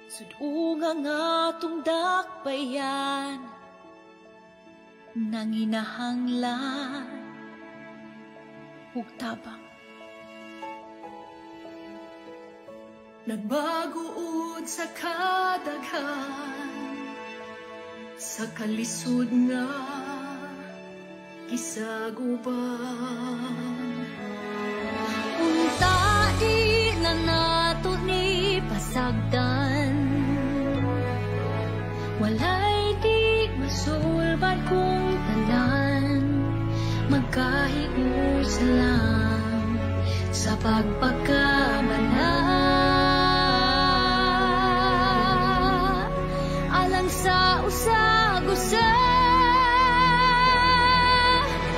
Sudunga nga atong dakbayan, nanginahanglan ug tabang. Nagbaguod sa kadaghan, sa kalisod nga gisaguban. Unta di na nato ni pasagdan, walay di masulbad kung tanan, magkahiusa lang sa pagpagkamala. Alang sa usag-usa,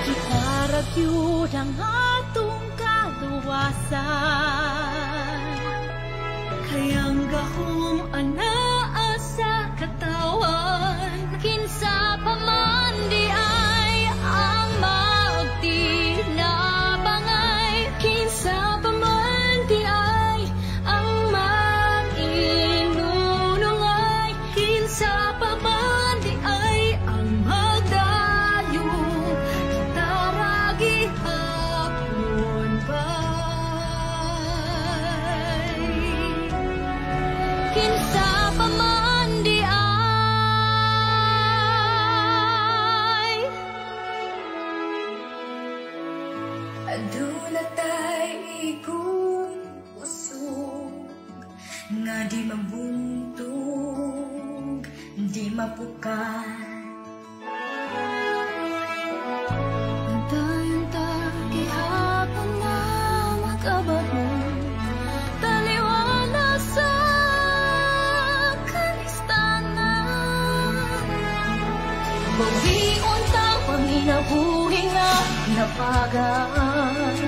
kita ra gyud ang atong kaluwasan. Kayang gahom anaa sa katawan, kinsa pa man di ay ang magtinabangay, kinsa pa man di ay ang mag-inunungay, kinsa pa man di ay ang magdayo, kita ra gihapon bay. Kinsa pa man di ay. Aduna tay igong usog nga di mabuntog, di mapukat. Antayon ta gihapon na makabago, taliwala sa kalistanan. Bawion ta panginabuhi nga napagaan,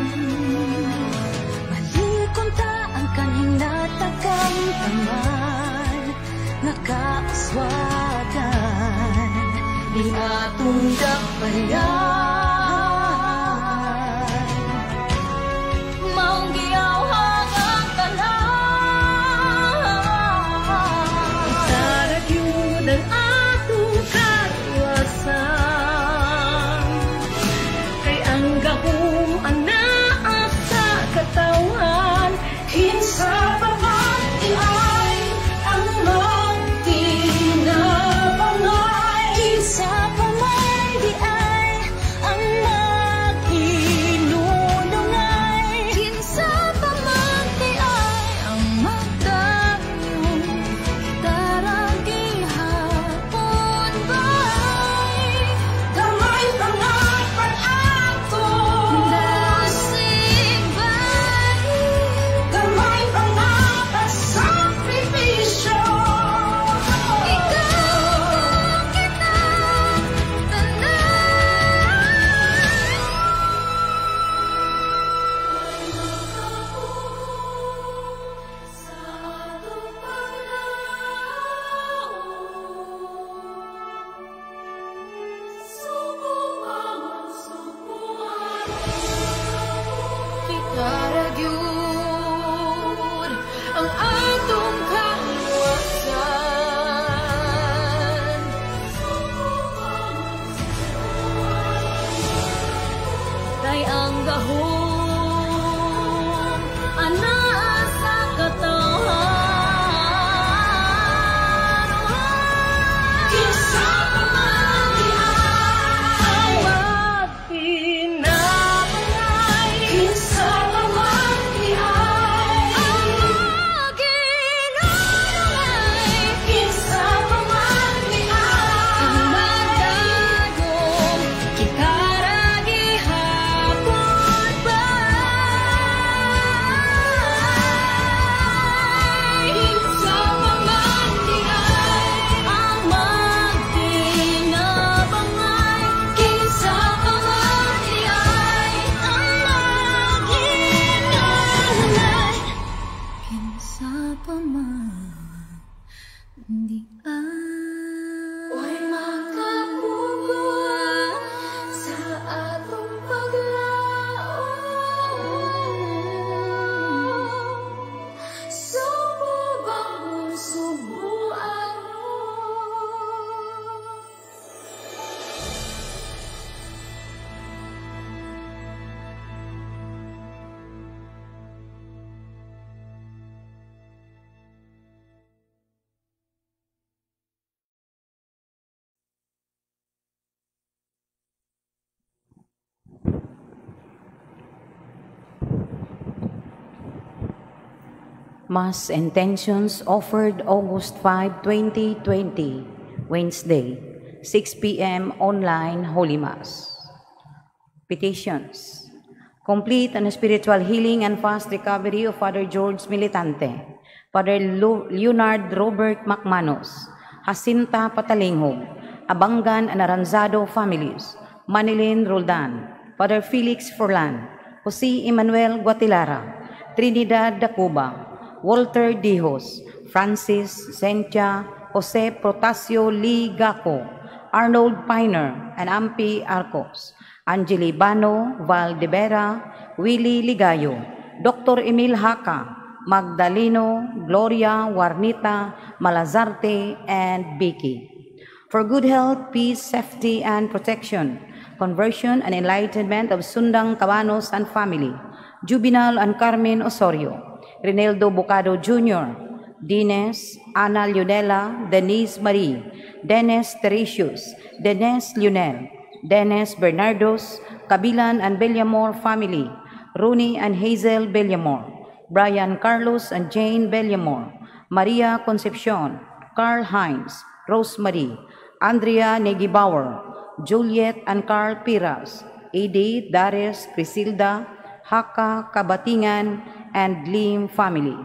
balikon ta ang kanhing natakamtaman nga kaaswagan ni atong dakbayan. Maong giyawhag ang tanan, kita ra gyud ang atong kaluwasan. Kay ang gahom anaa sa katawan, kinsa pa man di ay ang magtinabangay, kinsa pa man di ay ang mag-inunungay, kinsa pa man di ay ang magdayo, kita ra gihapon bay. Gamay pa nga pag-atong Dasig bay, gamay pa nga pasakripisyo. Ikaw kita tanan. Sa atong paglaom, suko pa man sukuan. Kita ra gyud ang atong kaluwasan. Kay ang gahom anaa sa katawan. Kinsa pa man di ay magtinabangay, kinsa pa man di ay Ang mag-inunungay, kinsa pa man di ay ang magdagom, kita ra gihapon bay. Mass intentions offered August 5, 2020, Wednesday, 6 p.m. online Holy Mass. Petitions. Complete and spiritual healing and fast recovery of Father George Militante, Father Leonard Robert McManus, Jacinta Patalinghog, Abangan and Aranzado families, Manilin Roldan, Father Felix Forlan, Jose Emmanuel Guatilara, Trinidad Dacuba, Walter Dijos, Francis Sentia, Jose Protasio Lee Gaco, Arnold Piner, and Ampi Arcos, Angeli Bano, Valdebera, Willie Ligayo, Dr. Emil Haka, Magdaleno, Gloria, Warnita, Malazarte, and Vicky. For good health, peace, safety, and protection, conversion and enlightenment of Sundang Cabanos and family, Juvenal and Carmen Osorio, Rinaldo Bocado Jr., Dines, Ana Leonela, Denise Marie, Dennis Teresius, Dennis Lionel, Dennis Bernardos, Kabilan and Bellamore family, Rooney and Hazel Bellamore, Brian Carlos and Jane Bellamore, Maria Concepcion, Carl Heinz, Rosemary, Andrea Negibauer, Juliet and Carl Piras, Edie Dares Crisilda, Haka Kabatingan, and Lim family.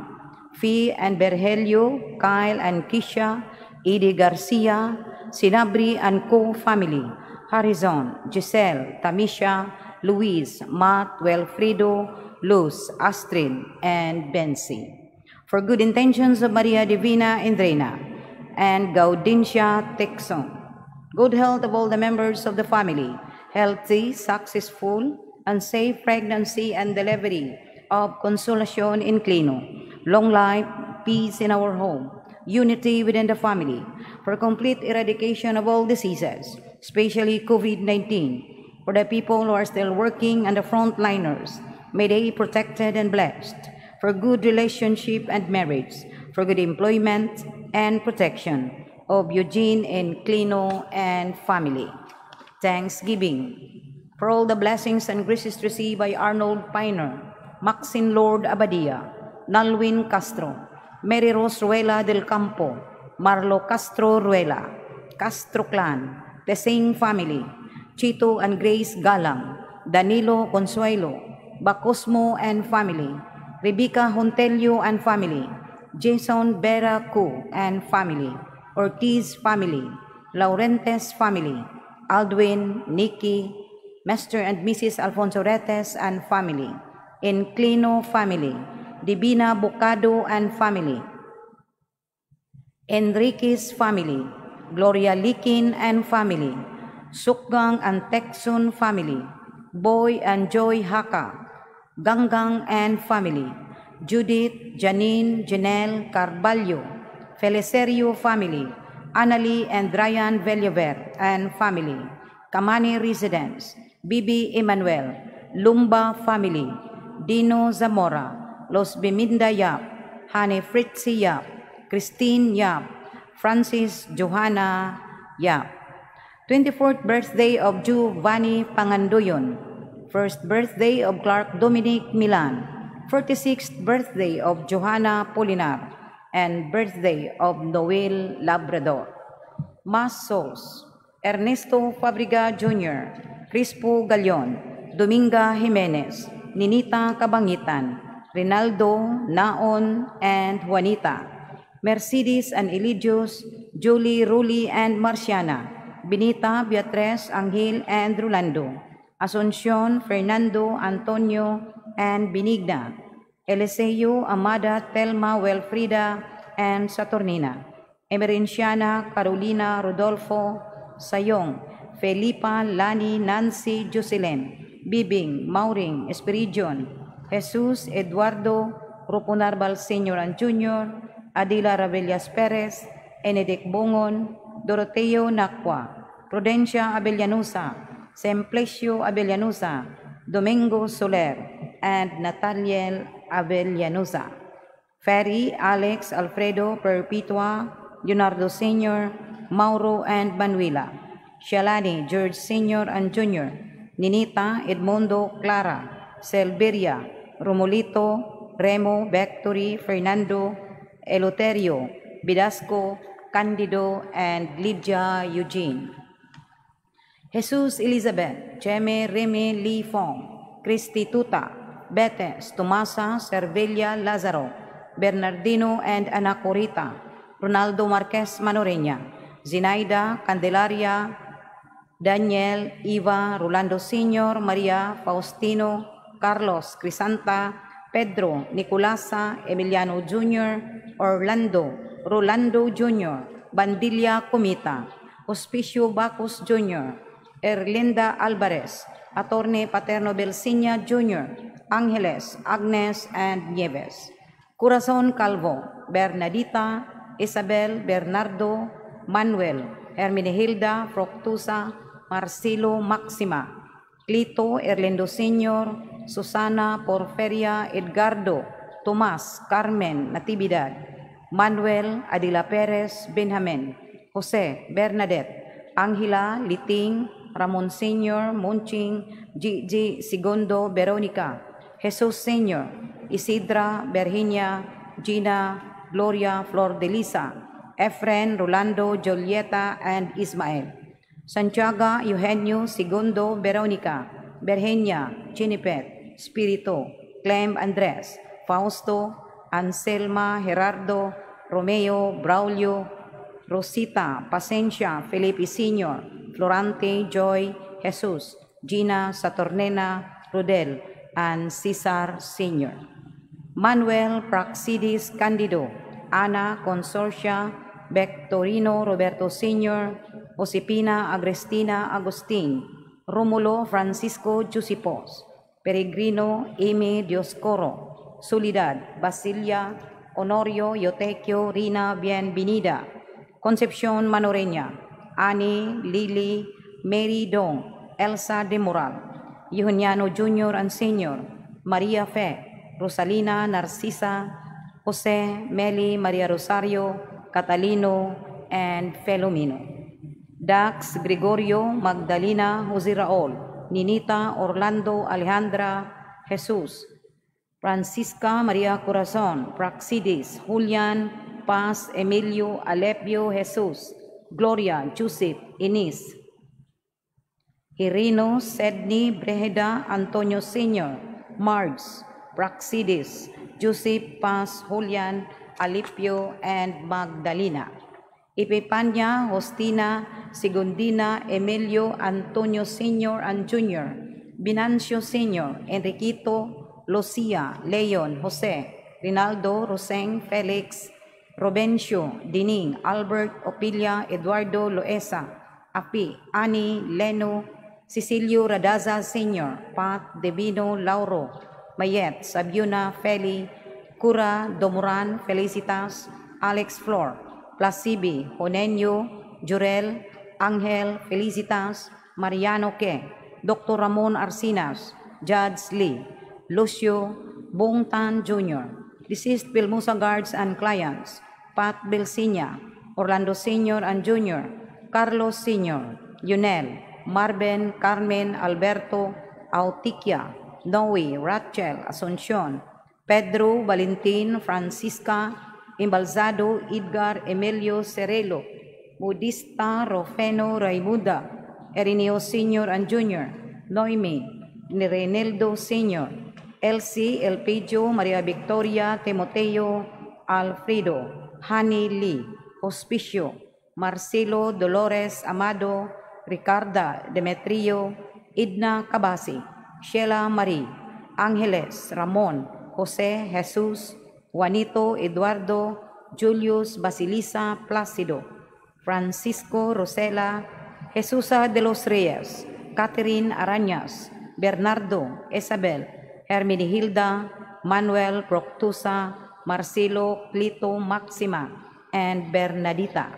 Fee and Berhelio, Kyle and Kisha, Edie Garcia, Sinabri and Co family, Harrison, Giselle, Tamisha, Luis, Matt, Wilfredo, Luz, Astrid, and Bensi. For good intentions of Maria Divina Indrena and Gaudencia Texon. Good health of all the members of the family, healthy, successful, and safe pregnancy and delivery of Consolacion Inclino, long life, peace in our home, unity within the family, for complete eradication of all diseases, especially COVID-19, for the people who are still working and the frontliners, may they be protected and blessed, for good relationship and marriage, for good employment and protection of Eugene Inclino and family. Thanksgiving for all the blessings and graces received by Arnold Piner, Maxine Lord Abadia, Nalwin Castro, Mary Rose Ruela del Campo, Marlo Castro Ruela, Castro Clan, Tesing Family, Chito and Grace Galang, Danilo Consuelo, Bacosmo and family, Rebecca Hontelio and family, Jason Vera Cu and family, Ortiz family, Laurentes family, Aldwin, Nikki, Mr. and Mrs. Alfonso Retes and family, Inclino family, Divina Bocado and family, Enriquez family, Gloria Likin and family, Sukgang and Texon family, Boy and Joy Haka, Ganggang and family, Judith, Janine, Janelle Carballo, Felicerio family, Annalie and Ryan Villaver and family, Kamani residents, Bibi Emmanuel, Lumba family, Dino Zamora, Los Biminda Yap, Hane Fritzi Yap, Christine Yap, Francis Johanna Yap. 24th birthday of Giovanni Panganduyon, first birthday of Clark Dominic Milan, 46th birthday of Johanna Polinar, and birthday of Noel Labrador. Mass Souls, Ernesto Fabriga Jr., Crispo Galion, Dominga Jimenez, Ninita Cabangitan, Rinaldo, Naon, and Juanita, Mercedes and Eligius, Julie, Ruli, and Marciana, Benita, Beatriz, Angel, and Rolando, Asuncion, Fernando, Antonio, and Benigna, Eliseo, Amada, Telma, Wilfrida, and Saturnina, Emerenciana, Carolina, Rodolfo, Sayong, Felipa, Lani, Nancy, Jocelyn, Bibing, Mauring, Espiridion, Jesus, Eduardo, Rupunarbal Sr. and Jr., Adila Ravellas Perez, Enedic Bongon, Doroteo Nakwa, Prudencia Abelianusa, Semplesio Abelianusa, Domingo Soler, and Nathaniel Abelianusa. Ferry, Alex, Alfredo, Perpetua, Leonardo Sr., Mauro, and Manuela. Shalani, George Sr. and Jr., Ninita, Edmundo, Clara, Selveria, Romolito, Remo, Victory, Fernando, Eleuterio, Bidasco, Candido, and Lydia Eugene. Jesus Elizabeth, Cheme Remy Lee Fong, Christy Tuta, Betes, Tomasa, Servilla Lazaro, Bernardino and Anacorita, Ronaldo Marquez Manoreña, Zinaida Candelaria, Daniel, Eva, Rolando Sr., Maria, Faustino, Carlos, Crisanta, Pedro, Nicolasa, Emiliano Jr., Orlando, Rolando Jr., Bandilla Comita, Hospicio Bacos Jr., Erlinda Alvarez, Attorney Paterno Belsinia Jr., Angeles, Agnes, and Nieves. Corazon Calvo, Bernadita, Isabel, Bernardo, Manuel, Hermenegilda, Fructusa, Marcelo Maxima, Clito, Erlindo Sr., Susana, Porferia, Edgardo, Tomas, Carmen, Natividad, Manuel, Adila Perez, Benjamin, Jose, Bernadette, Angela, Liting, Ramon Sr., Monching, Gigi, Segundo, Veronica, Jesus Sr., Isidra, Virginia, Gina, Gloria, Flor de Lisa, Efren, Rolando, Julieta, and Ismael. Santiago, Eugenio, Segundo, Veronica, Virginia, Chinipet, Spirito, Clem Andres, Fausto, Anselma, Gerardo, Romeo, Braulio, Rosita, Pacencia, Felipe Sr., Florante, Joy, Jesus, Gina, Saturnena, Rodel, and Cesar Sr. Manuel Praxidis Candido, Ana Consorcia, Victorino Roberto Sr., Josepina Agrestina Agustin, Romulo Francisco Jusipos, Peregrino Amy Dioscoro, Soledad Basilia, Honorio Yotequio Rina Bienvenida, Concepcion Manoreña, Annie Lily Mary Dong, Elsa de Moral, Eugenio Jr. and Sr., Maria Fe, Rosalina Narcisa, Jose Meli Maria Rosario, Catalino, and Felomino. Dax Gregorio Magdalena Jose Raul, Ninita Orlando Alejandra Jesus, Francisca Maria Corazon, Praxidis, Julian Paz Emilio Alepio Jesus, Gloria Joseph Inis, Irino Sedney Brejeda Antonio Sr., Margs, Praxidis, Joseph Paz Julian Alipio, and Magdalena. Epipania, Hostina, Segundina, Emilio, Antonio Sr. and Jr., Binancio Sr., Enriquito, Lucia, Leon, Jose, Rinaldo, Roseng, Felix, Robencio, Dining, Albert, Opilia, Eduardo, Loesa, Api, Ani, Leno, Cecilio Radaza Sr., Pat, Devino, Lauro, Mayet, Sabiuna, Feli, Cura, Domuran, Felicitas, Alex Flor, Placibi, Honenyo, Jurel, Angel, Felicitas, Mariano Ke, Dr. Ramon Arcinas, Judge Lee, Lucio, Bongtan Jr., deceased Pilmusa guards and clients, Pat Belsinia, Orlando Sr. and Jr., Carlos Sr., Yunel, Marvin, Carmen, Alberto, Autiquia, Noe, Rachel, Asuncion, Pedro, Valentin, Francisca, Embalzado, Edgar, Emilio, Cerelo, Budista, Rofeno, Raimuda, Erineo Sr. and Jr., Noemi, Reneldo Sr., Elsie, Elpidio, Maria Victoria, Timoteo, Alfredo, Hani Lee, Hospicio, Marcelo, Dolores, Amado, Ricarda, Demetrio, Idna Cabasi, Sheila Marie, Angeles, Ramon, Jose, Jesus, Juanito, Eduardo, Julius, Basilisa, Placido, Francisco, Rosela, Jesusa de los Reyes, Catherine Arañas, Bernardo, Isabel, Hermenegilda, Manuel, Proctusa, Marcelo, Clito, Maxima, and Bernadita.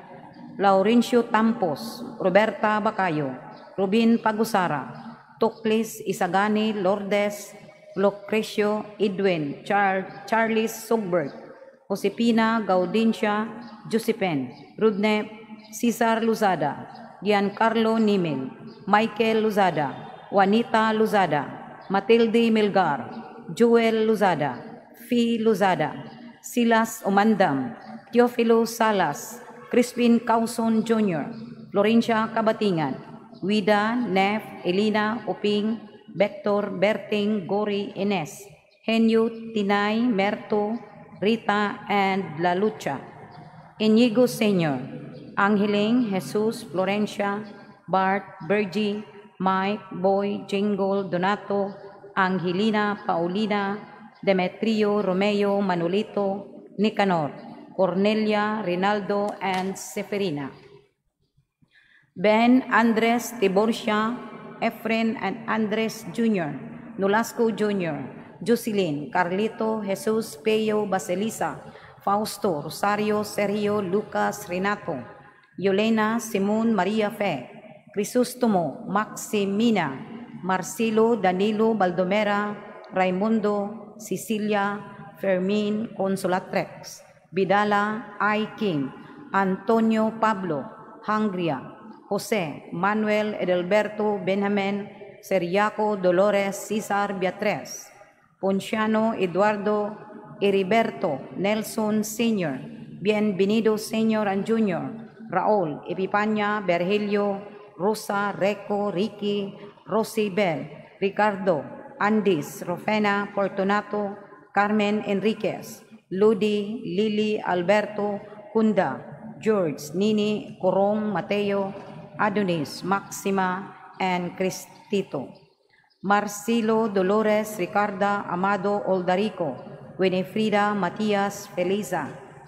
Laurencio Tampos, Roberta Bacayo, Rubin Pagusara, Toklis Isagani, Lourdes, Lucrecio, Edwin, Charles Sugbert, Josepina Gaudencia, Josephine, Rudne, Cesar Luzada, Giancarlo Nimil, Michael Luzada, Juanita Luzada, Matilde Milgar, Joel Luzada, Fee Lozada, Silas Umandam, Teofilo Salas, Crispin Causon Jr., Florencia Cabatingan, Wida, Nef, Elina, Uping, Vector, Berting, Gori, Ines, Henyo, Tinay, Merto, Rita, and La Lucha. Inigo Sr., Angeling, Jesus, Florencia, Bart, Bergie, Mike, Boy, Jingle, Donato, Angelina, Paulina, Demetrio, Romeo, Manolito, Nicanor, Cornelia, Rinaldo, and Seferina. Ben, Andres, Tiborcia, Efren, and Andres Jr., Nolasco Jr., Jocelyn, Carlito, Jesus, Peo, Basilisa, Fausto, Rosario, Sergio, Lucas, Renato, Yolena, Simon, Maria Fe, Crisostomo, Maximina, Marcelo, Danilo, Baldomera, Raimundo, Cecilia, Fermin, Consolatrix, Vidala, I. Kim, Antonio Pablo, Hungria, Jose, Manuel, Edelberto, Benjamin, Seriaco, Dolores, Cesar, Beatriz, Ponciano, Eduardo, Heriberto, Nelson Sr., Bienvenido Sr. and Jr., Raul, Epipania, Berhelio, Rosa, Reco, Ricky, Rosibel, Ricardo, Andis, Rofena, Fortunato, Carmen Enriquez, Ludi, Lily, Alberto, Kunda, George, Nini, Corong, Mateo, Adonis, Maxima, and Cristito. Marcelo, Dolores, Ricarda, Amado, Oldarico, Winifrida, Matias, Feliza,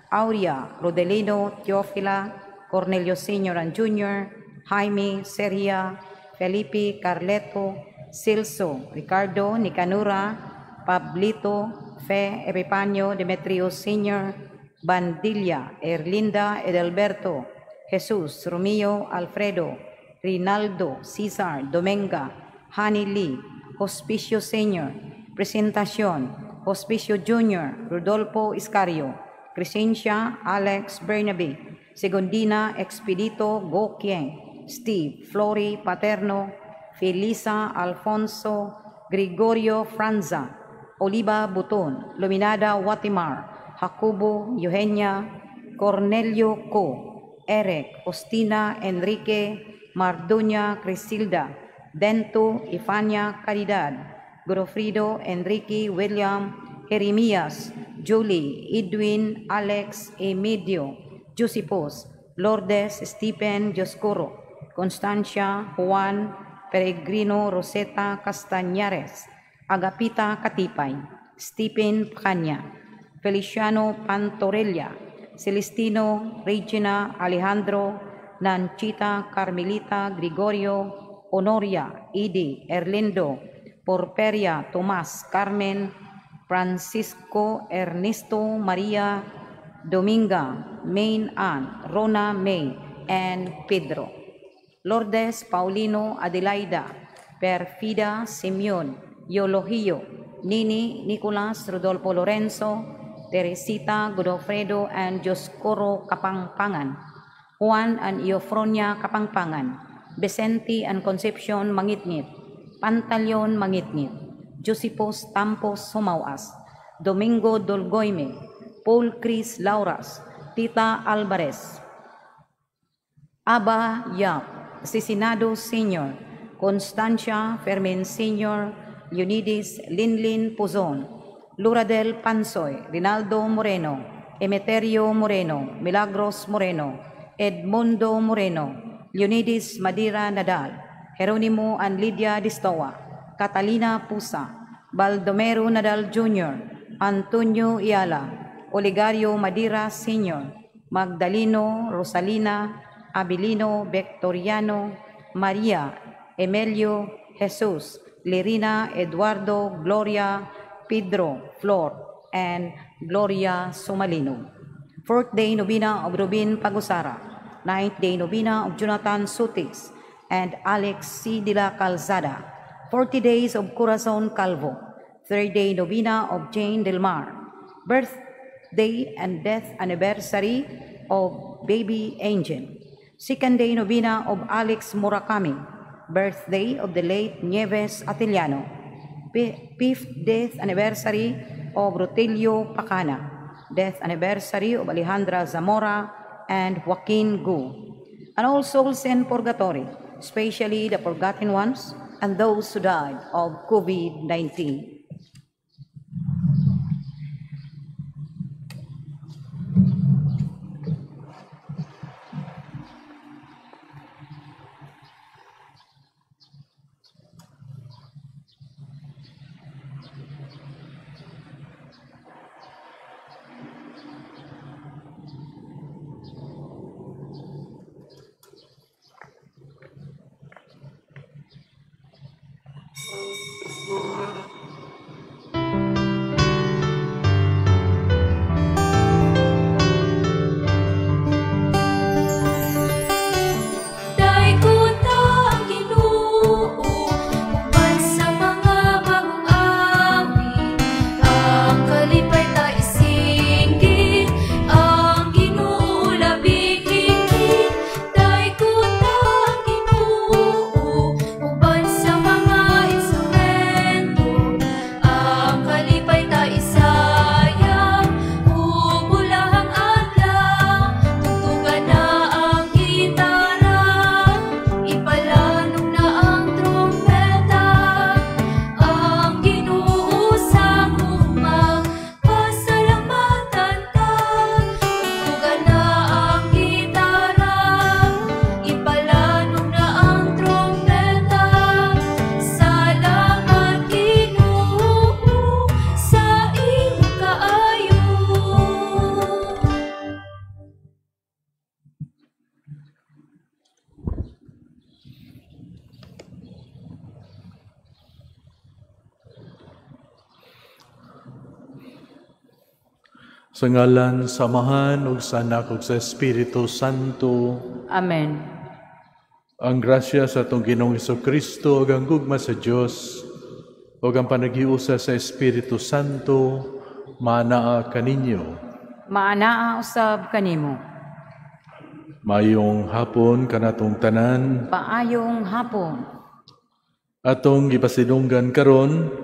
Aurea, Rodelino, Teofila, Cornelio Sr. and Jr., Jaime, Seria, Felipe, Carleto, Celso, Ricardo, Nicanora, Pablito, Fe, Epipanio, Demetrio Sr., Bandilla, Erlinda, Edelberto, Jesus, Romeo, Alfredo, Rinaldo, Cesar, Domenga, Honey Lee, Hospicio Sr., Presentacion, Hospicio Jr., Rodolfo Iscario, Crescencia, Alex Bernabe, Segundina, Expedito, Gokieng, Steve, Flori, Paterno, Felisa, Alfonso, Gregorio Franza, Oliva Buton, Luminada Watimar, Jacobo, Eugenia, Cornelio Co, Eric, Ostina, Enrique, Marduña, Crisilda, Dento, Ifania, Caridad, Godofredo, Enrique, William, Jeremias, Julie, Edwin, Alex, Emidio, Josipos, Lourdes, Stephen, Dioscoro, Constancia, Juan, Peregrino, Rosetta, Castañares, Agapita Katipay, Stephen Pacaña, Feliciano Pantorella, Celestino, Regina, Alejandro, Nanchita, Carmelita, Gregorio, Honoria, Idi, Erlindo, Porperia, Tomas, Carmen, Francisco, Ernesto, Maria, Dominga, Main Ann, Rona May, and Pedro. Lourdes, Paulino, Adelaida, Perfida, Simeon, Eulogio, Nini, Nicolas, Rodolfo Lorenzo, Teresita, Godofredo, and Dioscoro Kapangpangan, Juan and Eufronia Kapangpangan, Vicente and Concepcion Mangitngit, Pantaleon Mangitngit, Josipos Tampos Humawas, Domingo Dolgoime, Paul Chris Lauras, Tita Alvarez, Aba Yap, Cicinado Sr., Constancia Fermin Sr., Leonides Linlin Puzon, Luradel Pansoy, Rinaldo Moreno, Emeterio Moreno, Milagros Moreno, Edmundo Moreno, Leonides Madira Nadal, Jeronimo and Lydia Distoa, Catalina Pusa, Baldomero Nadal Jr., Antonio Iala, Oligario Madira Sr., Magdaleno Rosalina, Abilino Victoriano, Maria, Emilio, Jesus, Lerina, Eduardo, Gloria, Pedro, Flor, and Gloria Somalino. Fourth day novena of Rubin Pagusara, ninth day novena of Jonathan Sutis and Alex C. de la Calzada, 40 days of Corazon Calvo, third day novena of Jane Del Mar, birthday and death anniversary of Baby Angel, second day novena of Alex Murakami, birthday of the late Nieves Atiliano, fifth death anniversary of Rutilio Pacana, death anniversary of Alejandra Zamora and Joaquin Gu, and all souls in purgatory, especially the forgotten ones and those who died of COVID-19. Daygon ta ang Ginoo uban sa mga bagong awit. Ang kalipay ta isinggit, ang Ginoo labing higit. Daygon ta ang Ginoo uban sa mga instrumento. Ang kalipay ta isayaw ug bulahang adlaw. Tugtugan na ang gitara, ipalanog na ang trumpeta. Ang Ginoo sa gugma, pasalamatan ta. Tugtugan na ang gitara, ipalanog na ang trumpeta. Salamat, Ginoo, sa imong kaayo. Sa ngalan sa Amahan ug sa Anak ug sa Espiritu Santo. Amen. Ang grasya sa atong Ginoong Kristo ug ang gugma sa Dios ug ang panaghiusa sa Espiritu Santo maanaa kaninyo. Maanaa usab kanimo. Maayong hapon kanatong tanan. Paayong hapon. Atong gipasidunggan karon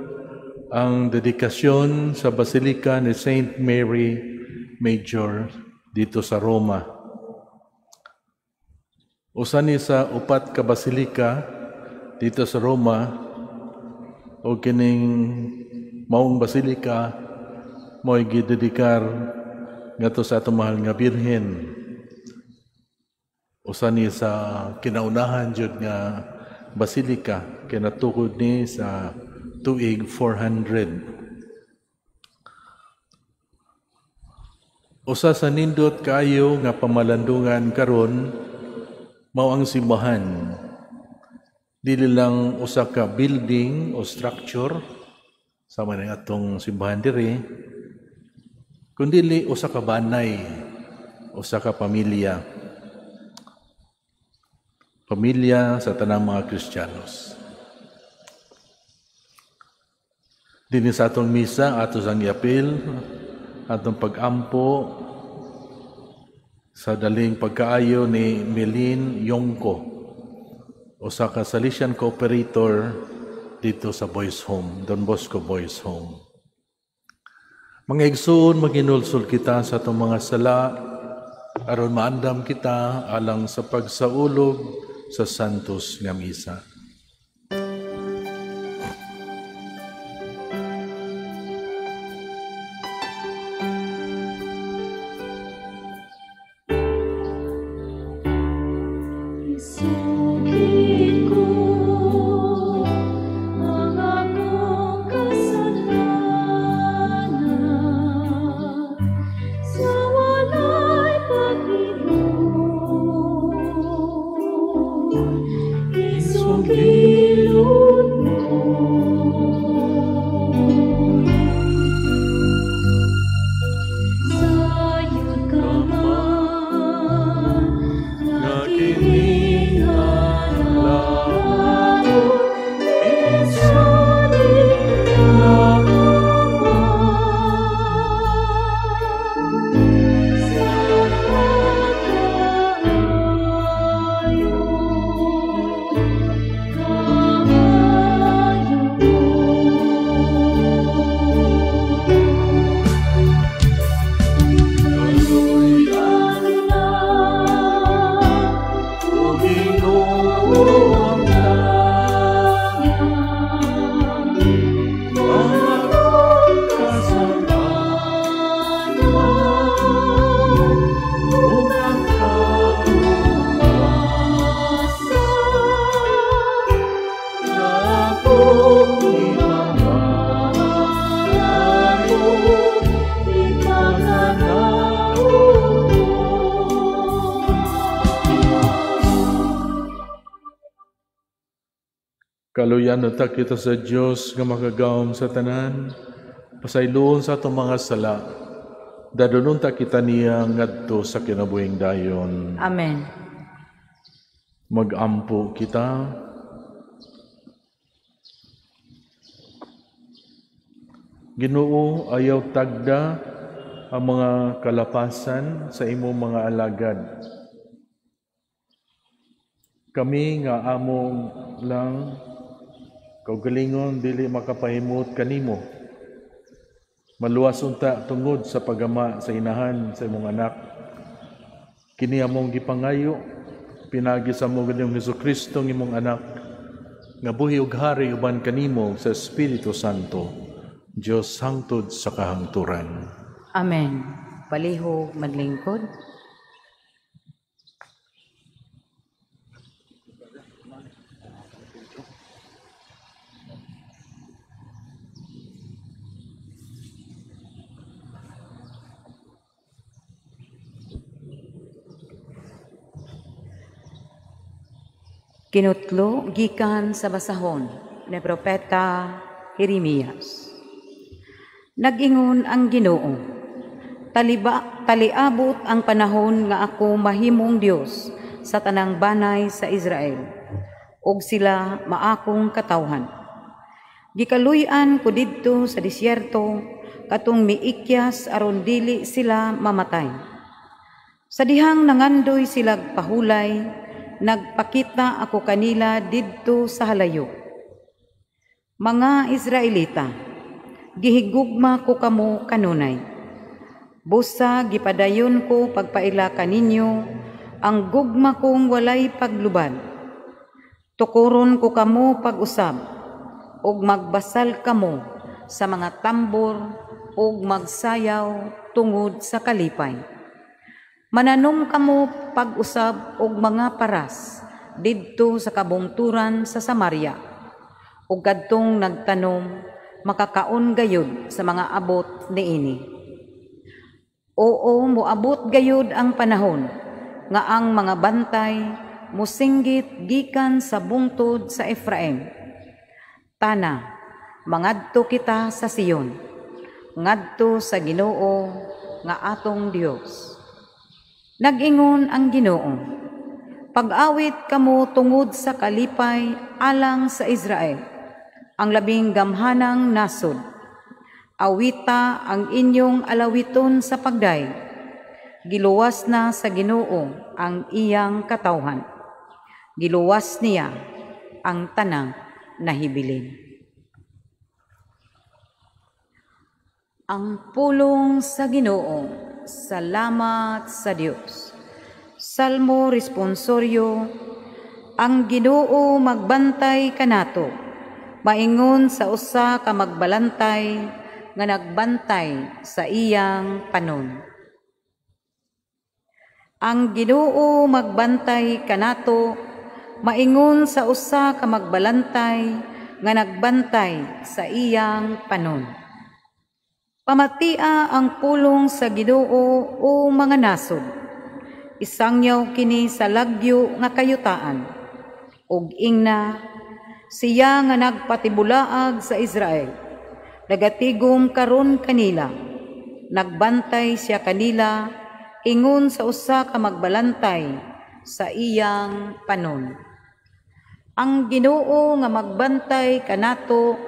ang dedikasyon sa Basilika ni Saint Mary Major dito sa Roma. Usa ni sa upat ka basilika dito sa Roma, o kining maong basilika mo'y gidedikar ngadto sa atong mahal nga Birhen. Usa ni sa kinaunahan jud nga basilika, kinatukod ni sa tuig 400. Usa sa nindot kaayo nga pamalandungan karon mao ang simbahan. Dili lang usa ka building o structure sama ning atong simbahan diri, kundili usa ka banay, usa ka pamilya. Pamilya sa tanang mga Kristiyanos. Dinhi sa atong misa, ato sang iapil, atong pag-ampo sa daling pagkaayo ni Melin Yongko, usa ka Salesian cooperator dito sa Boys Home, Don Bosco Boys Home. Mga igsoon, maginulsol kita sa atong mga sala aron maandam kita alang sa pagsaulog sa Santos nga Misa. Isugid ko ang akong kasalanan sa walay paghinom. Isugid Ipangayo, ipakatao ko. Kaluyan ta kita sa Dios nga makagawom sa tanan, pasayloon sa atong mga sala, dadunon ta kita niya ngadto sa kinabuhing dayon. Amen. Magampo kita. Ginoo, ayaw tagda ang mga kalapasan sa imong mga alagad. Kami nga among lang kaugalingon dili makapahimot kanimo. Maluwas unta tungod sa paggama sa inahan sa imong anak. Kini among gipangayo pinagi sa among Ginoong Hesukristo ng imong anak nga buhi ug hari uban kanimo sa Espiritu Santo, Dios hangtod sa kahangturan. Amen. Palihog maglingkod. Kinutlo gikan sa basahon ni Propeta Jeremias. Nag-ingon ang Ginoo, taliabot ang panahon nga ako mahimong Dios sa tanang banay sa Israel, ug sila maakong katawhan. Gikaluy-an ko didto sa disyerto katong miikyas aron dili sila mamatay. Sa dihang nangandoy silag pahulay, nagpakita ako kanila didto sa halayo. Mga Israelita, gihigugma ko kamo kanunay. Busa gipadayon ko pagpaila kaninyo ang gugma kong walay paglubad. Tukuron ko kamo pag-usab, ug magbasal kamo sa mga tambor ug magsayaw tungod sa kalipay. Mananom kamo pag-usab og mga paras didto sa kabungturan sa Samaria, ug kadtong nagtanom makakaon gayud sa mga abot niini. Oo, moabot gayud ang panahon nga ang mga bantay mosinggit gikan sa bungtod sa Efraim. Tana, mangadto kita sa Sion, ngadto sa Ginoo nga atong Dios. Nag-ingon ang Ginoo, pag-awit kamo tungod sa kalipay alang sa Israel, ang labing gamhanang nasod. Awita ang inyong alawiton sa pagday. Giluwas na sa Ginoo ang iyang katawhan. Giluwas niya ang tanang nahibilin. Ang pulong sa Ginoo. Salamat sa Dios. Salmo responsorio. Ang Ginoo magbantay kanato, maingon sa usa ka magbalantay nga nagbantay sa iyang panon. Ang Ginoo magbantay kanato, maingon sa usa ka magbalantay nga nagbantay sa iyang panon. Pamatia ang pulong sa Ginoo o mga nasod. Isangyaw kini sa lagyo nga kayutaan. Ug ingna siya nga nagpatibulaag sa Israel. Nagatigom karon kanila. Nagbantay siya kanila ingon sa usa ka magbalantay sa iyang panon. Ang Ginoo nga magbantay kanato,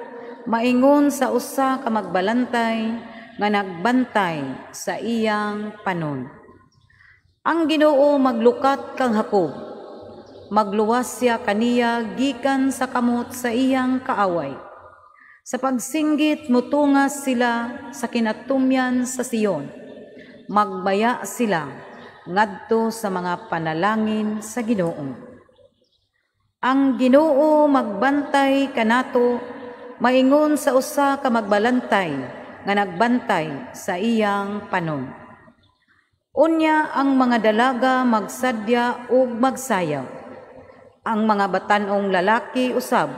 maingon sa usa ka magbalantay nga nagbantay sa iyang panon. Ang Ginoo maglukat kang Jacob, magluwas siya kaniya gikan sa kamot sa iyang kaaway. Sa pagsinggit mutungas sila sa kinatumyan sa Sion, magbaya sila ngadto sa mga panalangin sa Ginoo. Ang Ginoo magbantay kanato, maingon sa usa ka magbalantay nga nagbantay sa iyang panon. Unya ang mga dalaga magsadya ug magsayaw. Ang mga batan-ong lalaki usab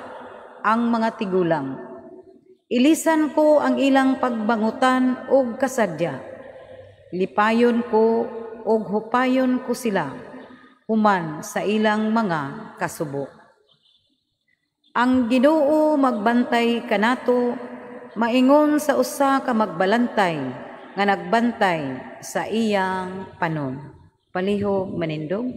ang mga tigulang. Ilisan ko ang ilang pagbangutan og kasadya. Lipayon ko og hupayon ko sila human sa ilang mga kasubo. Ang Ginoo magbantay kanato, maingon sa usa ka magbalantay nga nagbantay sa iyang panon. Palihog manindog.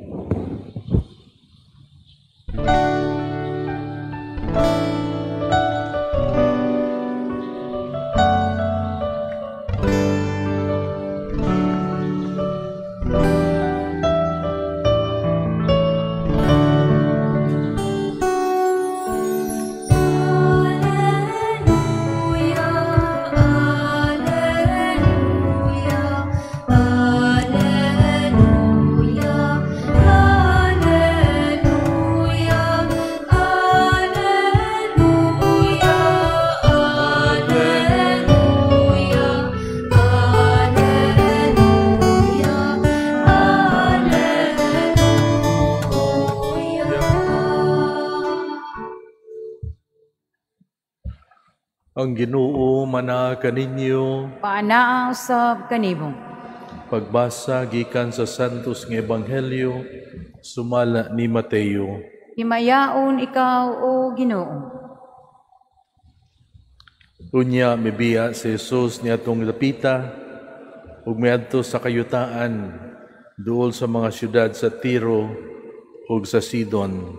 Alleluia, Alleluia, Alleluia, Alleluia, Alleluia, Alleluia, Alleluia, Alleluia. Ang Ginoo mana kaninyo. Paanaa usab kanimo. Pagbasa gikan sa Santos nga Ebanghelyo sumala ni Mateo. Himayaon ikaw, o Ginoo. Unya mibiya si Jesus niadtong dapita ug miadto sa kayutaan duol sa mga syudad sa Tiro ug sa Sidon.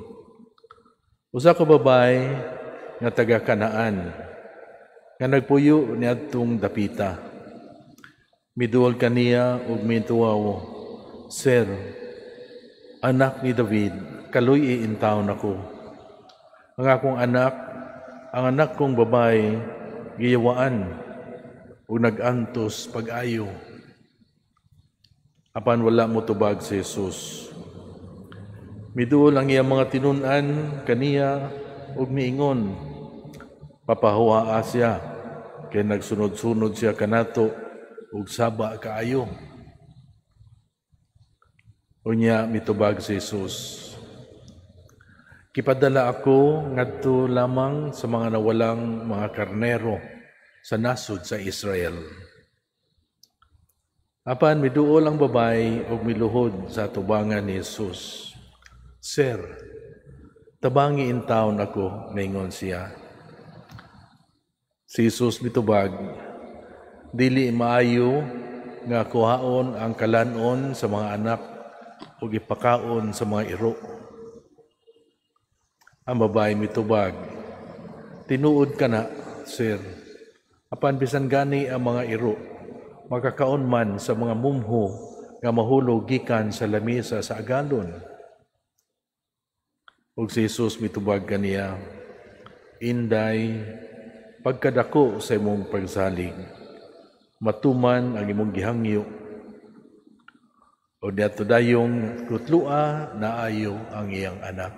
Usa ka babae nga taga Kanaan nga nagpuyo niadtong dapita. Miduol kaniya ug mituaw, "Sir, anak ni David, kaluy-i intawon ako. Ang akong anak, ang anak kong babae, giyawaan ug nag-antos pag-ayo." Apan wala motubag si Jesus. Miduol ang iyang mga tinun-an kaniya ug miingon, "Papahuaa siya, kay nagsunod-sunod siya kanato ug saba kaayo." Unya mitubag si Jesus, "Kipadala ako ngadto lamang sa mga nawalang mga karnero sa nasod sa Israel." Apan miduol ang babae ug miluhod sa tubangan ni Jesus. "Sir, tabangi intawon ako," ningon siya. Si Jesus mitubag, "Dili maayo nga kuhaon ang kalanon sa mga anak ug ipakaon sa mga iro." Ang babae mitubag, "Tinuod ka na, sir. Apan bisan gani ang mga iro, makakaon man sa mga mumho nga mahulog gikan sa lamesa sa agalon." Ug si Jesus mitubag kaniya, "Inday, pagkadako sa imong pagsalig, matuman ang imong gihangyo." O diadto dayong kutlua naayo ang iyang anak.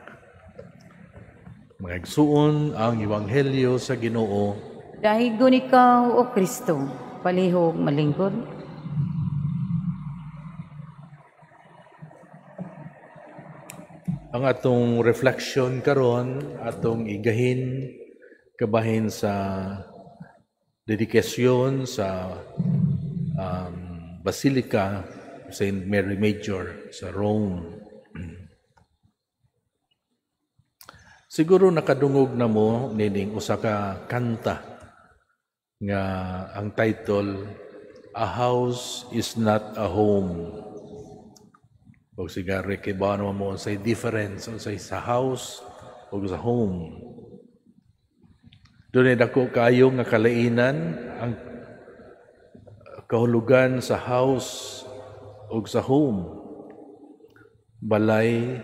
Mga igsuon, ang Ebanghelyo sa Ginoo. Dahigon ikaw, o Kristo. Palihog malingkod. Ang atong reflection karon, atong igahin kabahin sa dedikasyon sa Basilica Saint Mary Major sa Rome. Siguro nakadungog na mo nining usa ka kanta nga ang title, "A House is Not a Home." Og siguro kay ba naman mo unsay difference unsay sa house ug sa home. Dunay dako kaayo nga kalainan ang kahulugan sa house ug sa home, balay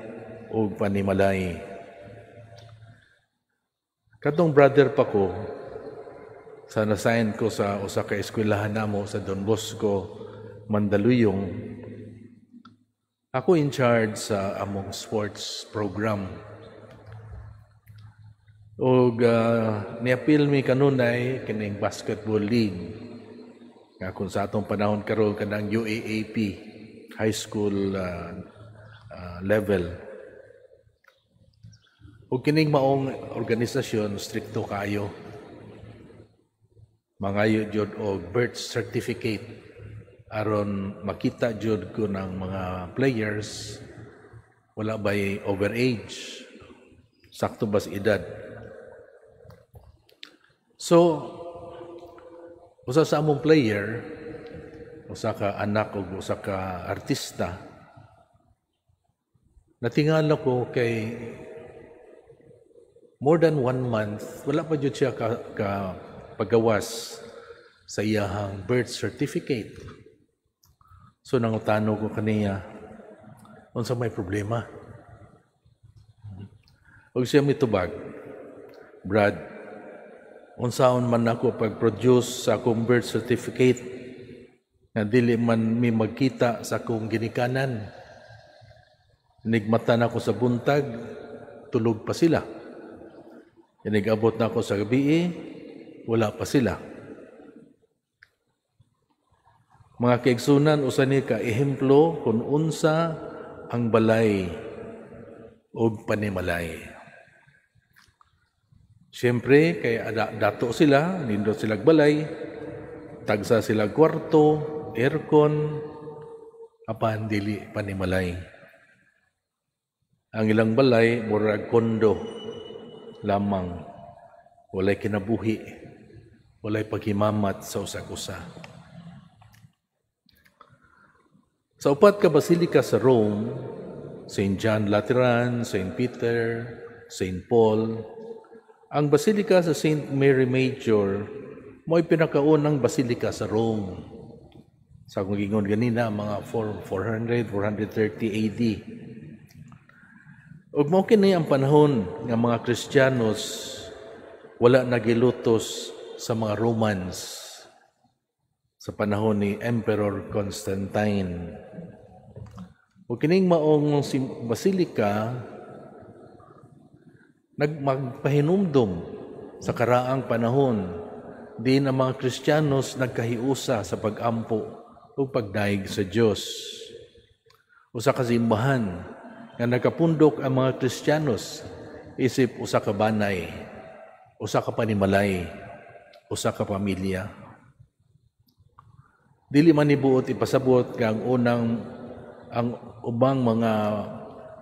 ug panimalay. Katong brother pa ko, sa nasign ko sa usa ka eskwelahan namo sa Don Bosco, Mandaluyong, ako in charge sa among sports program. Og niapil mi kanunay kining basketball league. Nga kung sa atong panahon karon kanang UAAP high school level. Ug kining maong organisasyon, strikto kaayo. Mangayo jud og birth certificate aron makita jud ko ng mga players wala bay overage, sakto ba sa edad. So usa sa among player, usa ka anak og usa ka artista, natingala ko kay more than one month wala pa jud siya ka pagawas sa iyahang birth certificate. So nangutano ko kaniya, unsa may problema? Ug siya mitubag, "Brad, unsaon man ako pag-produce sa akong birth certificate nga dili man mi magkita sa akong ginikanan? Nigmata na ako sa buntag, tulog pa sila. Inigabot na ako sa gabi, wala pa sila." Mga kaigsunan, usa ni ka ehemplo kung unsa ang balay og panimalay. Siyempre, kay dato sila, nindot sila balay, tagsa sila kwarto, aircon, apan dili panimalay. Ang ilang balay, murag kondo lamang, walay kinabuhi, walay paghimamat sa usag-usa. Sa upat ka basilika sa Rome, St. John Lateran, St. Peter, St. Paul, ang basilika sa St. Mary Major mo'y pinakaunang basilika sa Rome. Sa akong gingon ganina, mga 400, 430 AD. Ug mao kini ang panahon nga mga Kristiyanos wala nagilutos sa mga Romans sa panahon ni Emperor Constantine. Ug kining maong basilika nagmagpahinumdum sa karaang panahon din ang mga Kristiyanos nagkahiusa sa pag-ampo ug pagdayeg sa Dios. Usa ka simbahan nga nagapundok ang mga Kristiyanos isip usa ka banay, usa ka panimalay, usa ka pamilya. Dili man nibuot ipasabot nga ang unang ang ubang mga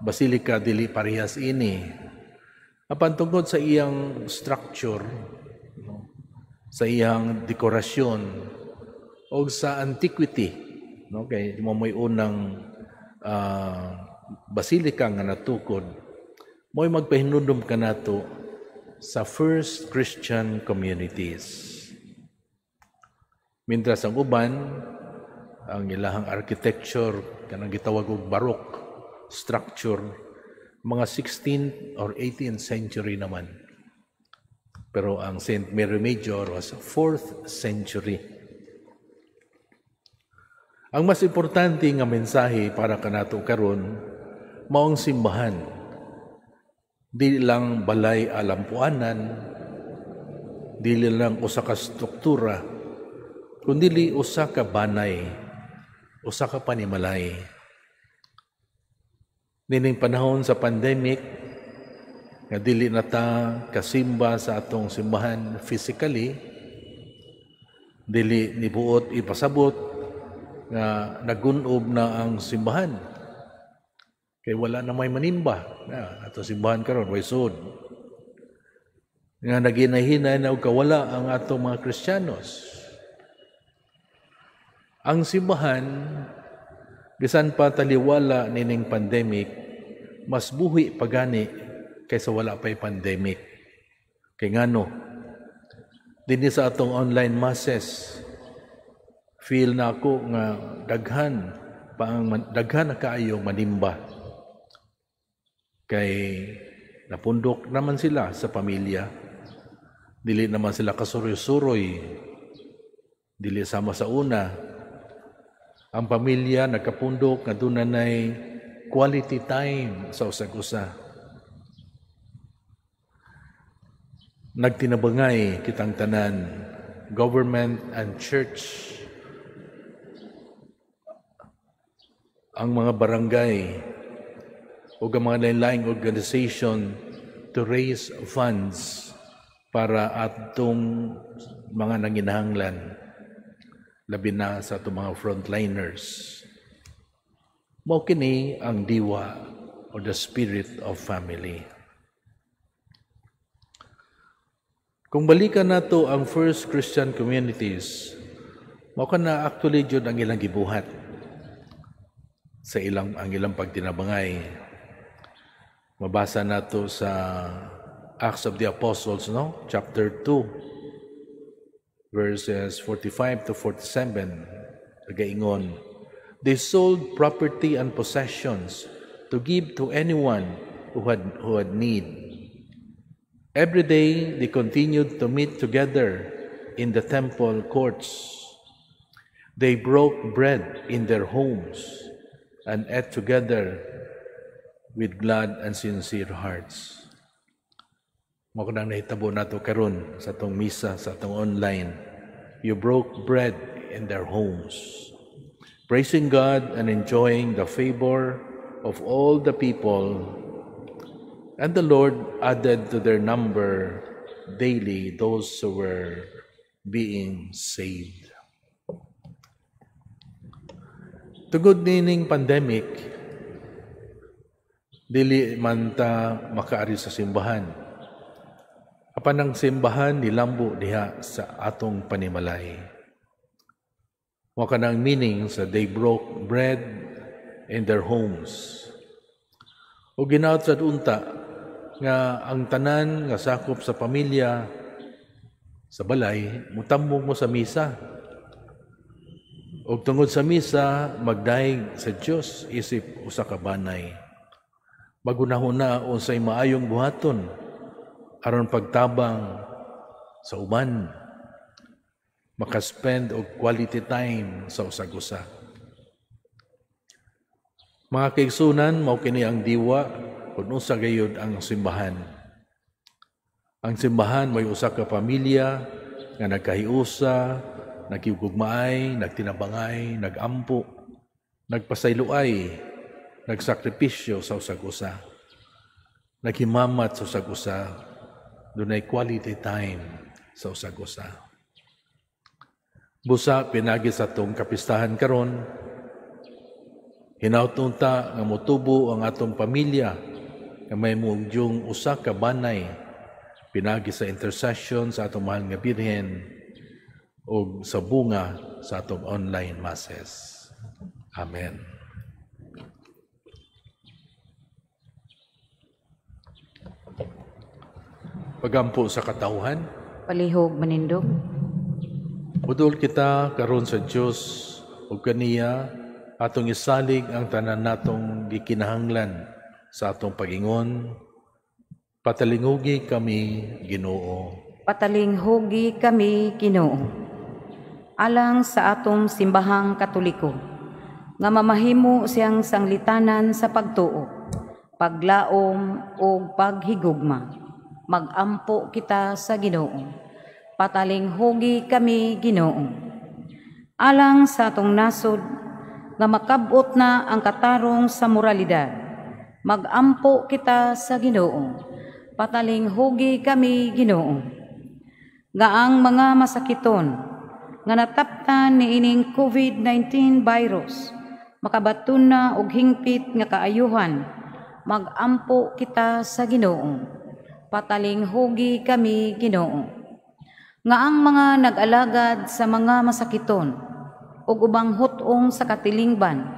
basilika dili parehas ini. Apan tungod sa iyang structure, no, sa iyang dekorasyon o sa antiquity, no, kay mo mo'y unang basilika nga natukod, mo'y magpahinumdum kanato sa first Christian communities. Mintras ang uban, ang ilahang architecture kanang gitawag og Baroque structure, mga 16th or 18th century naman. Pero ang St. Mary Major was 4th century. Ang mas importante nga mensahe para kanato karon mao ang simbahan. Dili lang balay alampuanan, dili lang usa ka struktura, kundili usa ka banay, usa ka panimalay. Nining panahon sa pandemic, nga dili na ta kasimba sa atong simbahan physically, dili nibuot ipasabot nga nagunob na ang simbahan. Kay wala na may manimba. Na, atong simbahan karon way sud. Nga naginahinay na og kawala ang atong mga Kristiyanos. Ang simbahan, bisan pa taliwala nining pandemic, mas buhi pagani kaysa wala pa'y pandemic. Kay ngano, dinhi sa atong online masses, feel na ako nga daghan pa ang daghan na kaayong manimba. Kay napundok naman sila sa pamilya. Dili naman sila kasuroy-suroy. Dili sama sa una. Ang pamilya nagkapundok nga dunay quality time sa usag-usa. Nagtinabangay kitang tanan, government and church, ang mga barangay o ang mga lain-laing organization to raise funds para atong mga nanginahanglan, labi na sa atong mga frontliners. Mao kini ang diwa or the spirit of family. Kung balikan nato ang first Christian communities, mao kana actually jud ang ilang gibuhat sa ilang ang ilang pagtinabangay. Mabasa nato sa Acts of the Apostles, no? Chapter 2, verses 45 to 47, nagaingon, "They sold property and possessions to give to anyone who had need. Every day they continued to meet together in the temple courts. They broke bread in their homes and ate together with glad and sincere hearts." Mao kanang nahitabo nato karon sa atong misa, sa atong online. You broke bread in their homes, praising God and enjoying the favor of all the people. And the Lord added to their number daily those who were being saved. Tungod nining pandemic, dili man ta makaari sa simbahan. Apan ang simbahan nilambo diha sa atong panimalay. Mao kanang meaning sa they broke bread in their homes. O ginaot sad unta nga ang tanan nga sakop sa pamilya sa balay mutambong mo sa misa. Og tungod sa misa magdayeg sa Dios isip usa ka banay. Magunahuna unsay maayong buhaton aron pagtabang sa uban, makaspend og quality time sa usag-usa. Mga kaigsunan, mao kini ang diwa kung unsa gayud ang simbahan. Ang simbahan may usa ka pamilya nga nagkahiusa, nagkigugmaay, nagtinabangay, nagampo, nagpasayloay, nagsakripisyo sa usag-usa, naghimamat sa usag-usa, dunay quality time sa usag-usa. Busa pinagi sa atong kapistahan karon, hinaut unta nga motubo ang atong pamilya nga may mugyong usa ka banay pinagi sa intercession sa atong mahal nga Birhen ug sa bunga sa atong online masses. Amen. Pagampo sa katawhan. Palihog manindog. Mudol kita karon sa Dios ug kaniya atong isalig ang tanan natong gikinahanglan sa atong pagingon. Patalingugi kami, Ginoo. Patalinghugi kami, Ginoo. Alang sa atong simbahang Katoliko, nga mamahimo siyang sanglitanan sa pagtuo, paglaom ug paghigugma. Magampo kita sa Ginoo. Patalinghugi kami, Ginoo. Alang sa atong nasod, nga makabot na ang katarong sa moralidad, magampo kita sa Ginoo. Patalinghugi kami, Ginoo. Nga ang mga masakiton nga nataptan niining COVID-19 virus makabaton na og hingpit nga kaayuhan, magampo kita sa Ginoo. Patalinghugi kami, Ginoo. Nga ang mga nag-alagad sa mga masakiton ug ubang hut-ong sa katilingban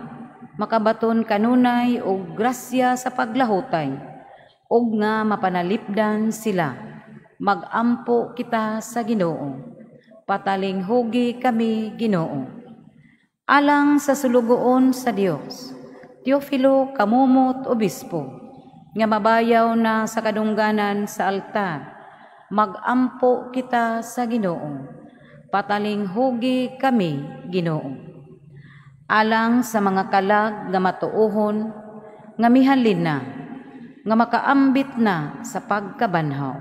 makabaton kanunay og grasya sa paglahutay ug nga mapanalipdan sila, magampo kita sa Ginoo. Patalinghugi kami, Ginoo. Alang sa sulugoon sa Dios, Teofilo Camomot Obispo, nga mabayaw na sa kadungganan sa altar, magampo kita sa Ginoo. Patalinghugi kami, Ginoo. Alang sa mga kalag nga matuohon, nga mihalin na, nga makaambit na sa pagkabanhaw,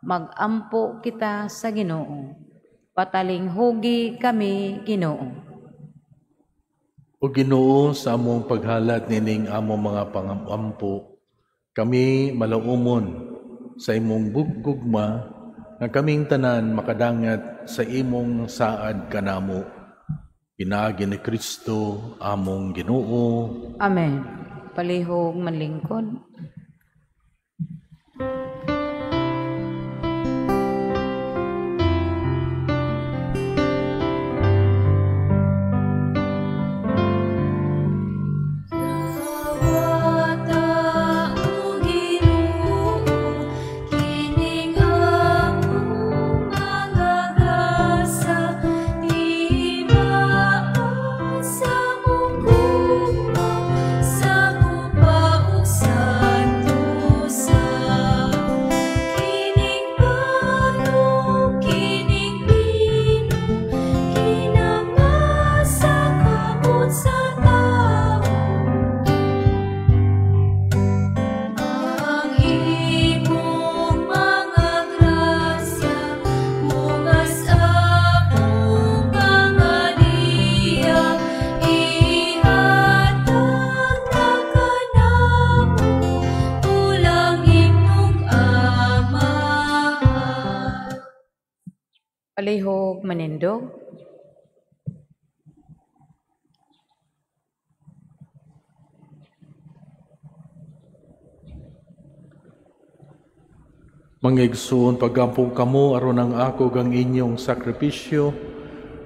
magampo kita sa Ginoo. Patalinghugi kami, Ginoo. O Ginoo, sa among paghalat nining among mga pangampo, kami malaumon sa imong gugma nga kaming tanan makadangat sa imong saad kanamo. Pinaagi ni Kristo among Ginoo. Amen. Palihog manlingkod. Palihog manindog. Mga igsoon, pag-ampo kamo aron ang ako gang inyong sakripisyo,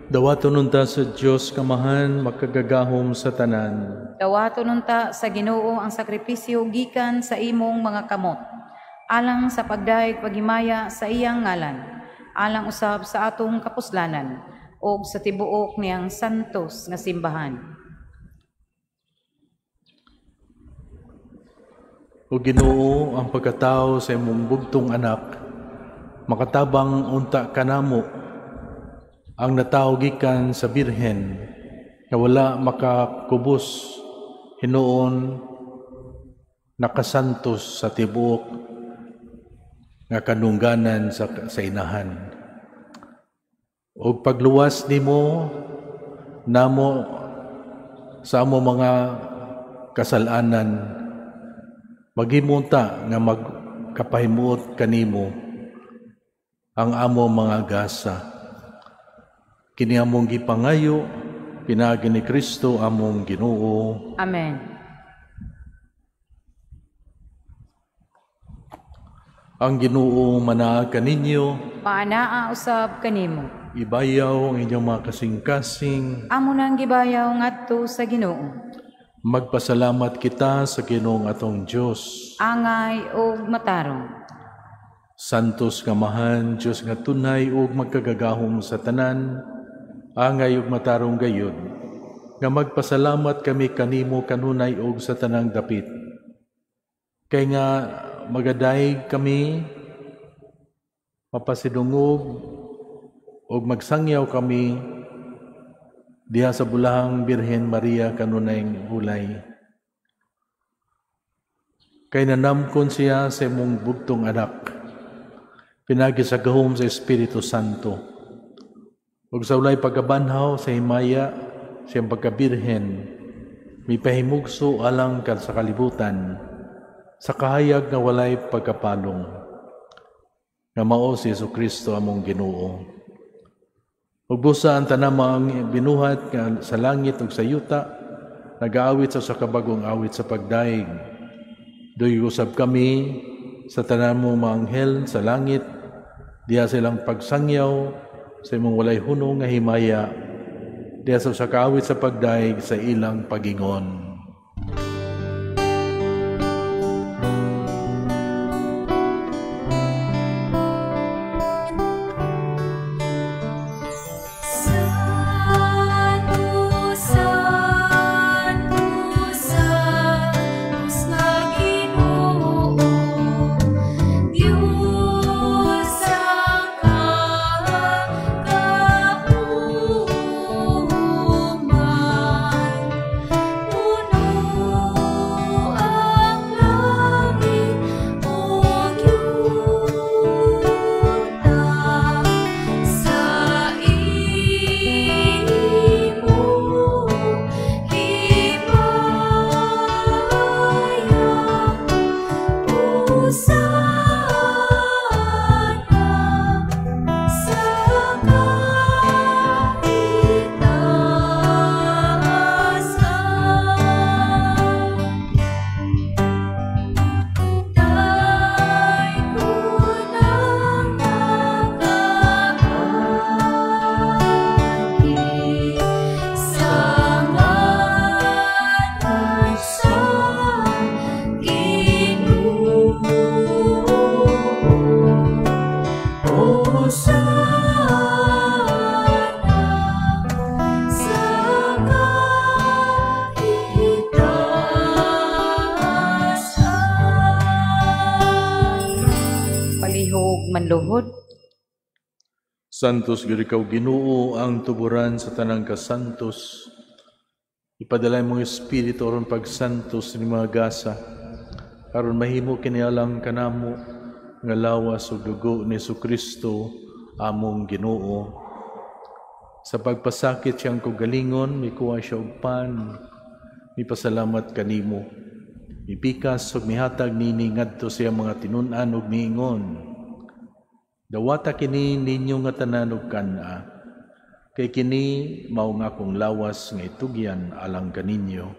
dawaton unta sa Dios Kamahan makagagahom sa tanan. Dawaton unta sa Ginoo ang sakripisyo gikan sa imong mga kamot, alang sa pagdayeg paghimaya sa iyang ngalan, alang usab sa atong kapuslanan og sa tibuok niyang santos nga simbahan. O Ginoo, ang pagkatao sa imong bugtong anak makatabang unta kanamo ang natawo gikan sa birhen nga wala makakubos hinuon nakasantos sa tibuok nga kanungganan sa inahan. Og pagluwas nimo namo sa amo mga kasalanan, maghimunta nga magkapahimuot kanimo ang amo mga gasa. Kini among gipangayo pinaagi ni Kristo among Ginoo. Amen. Ang Ginoo manaa kaninyo, maanaa usab kanimo. Ibayaw ang inyong mga kasing-kasing. Amo nang gibayaw ngadto sa Ginoo. Magpasalamat kita sa Ginoong atong Dios. Angay og matarong. Santos nga Amahan, Dios nga tunay ug magkagagahom sa tanan, angay ug matarong gayud, nga magpasalamat kami kanimo kanunay ug sa tanang dapit. Kay nga magadayeg kami, mapasidungog ug magsangyaw kami diha sa bulahang Birhen Maria kanunay hulay. Kay nanamkon siya sa imong bugtong anak, pinagi sa gahom sa Espiritu Santo. Ug sa ulay pagkabanhaw sa himaya siyang pagkabirhen, mipahimugso alang sa kalibutan, sa kahayag nga walay pagkapalong, nga mao si Jesucristo among Ginoo. Ug busa ang tanang mga binuhat nga sa langit ug sa yuta, nagaawit sa usa ka bag-ong awit sa pagdaig. Duyog usab kami sa tanan mo mga anghel sa langit, diha silang pagsangyaw sa imong walay hunong nga himaya, diha sa usa ka awit sa pagdaig sa ilang pagingon. Kauman, panluhod. Santos gyud ikaw Ginoo, ang tuburan sa tanang kasantos. Ipadala imong Espiritu aron pagsantos ni mga gasa, aron mahimo kini alang kanamo nga lawas ug dugo ni Hesukristo among Ginoo. Sa pagpasakit siyang kaugalingon, mikuha siya og pan, mipasalamat kanimo, mipikas ug mihatag nini ngadto sa iyang mga tinun-an ug miingon, dawata kini ninyo nga tanan og kan-a, kay kini mao nga akong lawas nga itugyan alang kaninyo.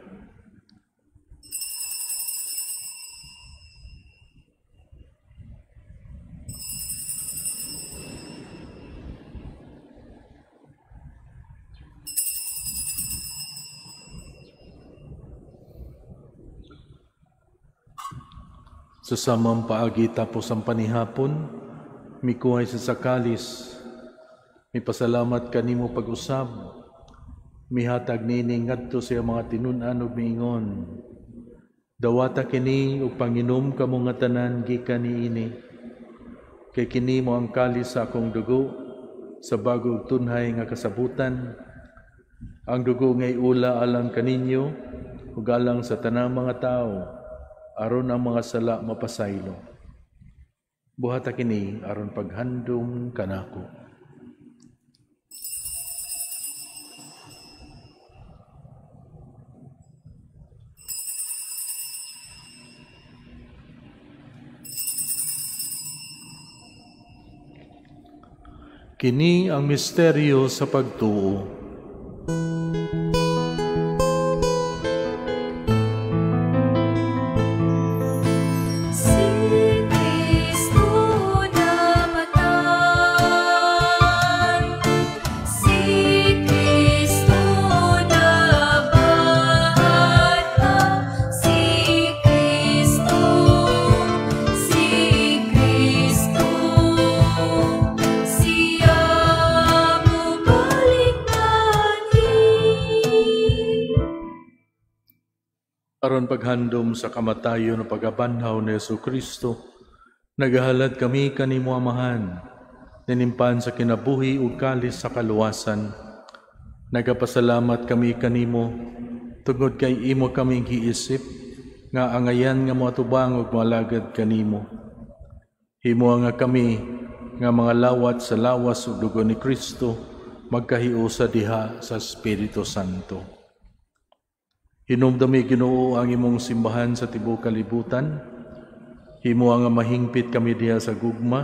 Sa samang paagi tapos ang panihapon, mikuhay sa sakalis, mipasalamat kanimo pag-usab, mihatag nini ngadto sa iyang mga tinun-an ug miingon, dawata kini ug panginom kamo nga tanan gikan niini, kay kini mo ang kalis sa akong dugo sa bag-ong tunhay nga kasabutan, ang dugo ngay ula alang kaninyo ug alang sa tanang mga tawo, aron ang mga sala mapasaylo. Buhata kini aron paghandom kanako. Kini ang misteryo sa pagtuo. Si Kristo namatay, si Kristo nabanhaw, si Kristo, si Kristo, siya mubalik anhi. Aron paghandom sa kamatayon o pagabanhaw ni Hesukristo, nagahalad kami kanimo Amahan, ninimpan sa kinabuhi ug kalis sa kaluwasan. Nagapasalamat kami kanimo tungod kay imo kaming giisip nga angayan nga moatubang ug moalagad kanimo. Himo nga kami nga mga lawat sa lawas ug dugo ni Kristo magkahiusa diha sa Espiritu Santo. Hinumdumi Ginoo ang imong simbahan sa tibuok kalibutan. Himo nga mahingpit kami diha sa gugma.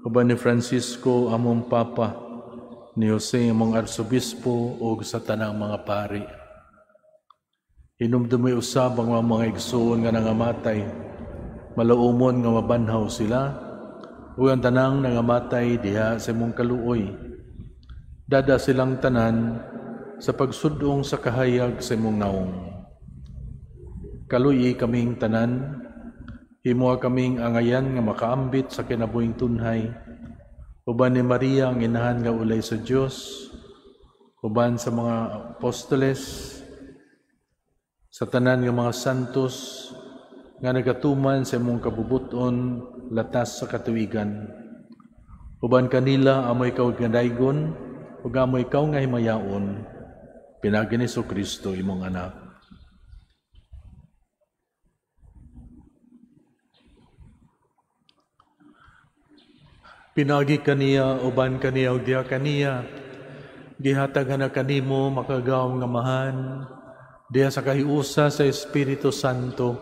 Uban ni Francisco among Papa, ni Jose among Arsobispo ug sa tanang mga pari. Hinumdumi usab ang mga igsoon nga nangamatay, malaumon nga mabanhaw sila, ug ang tanang nangamatay diha sa imong kaluoy. Dada silang tanan sa pagsudong sa kahayag sa imong naong. Kaluyi kaming tanan, himoa kaming angayan nga makaambit sa kinabuhing tunhay, uban ni Maria ang inahan nga ulay sa Dios, uban sa mga apostoles, sa tanan nga mga santos nga nagatuman sa imong kabubuton latas sa katuigan. Uban kanila amoy ikaw nga daygon ug amoy ikaw nga himayaon, pinaagi ni Hesukristo imong anak. Pinaagi kaniya, uban kaniya ug diha kaniya, gihatag na kanimo makagawom nga Amahan, diha sa kahiusa sa Espiritu Santo,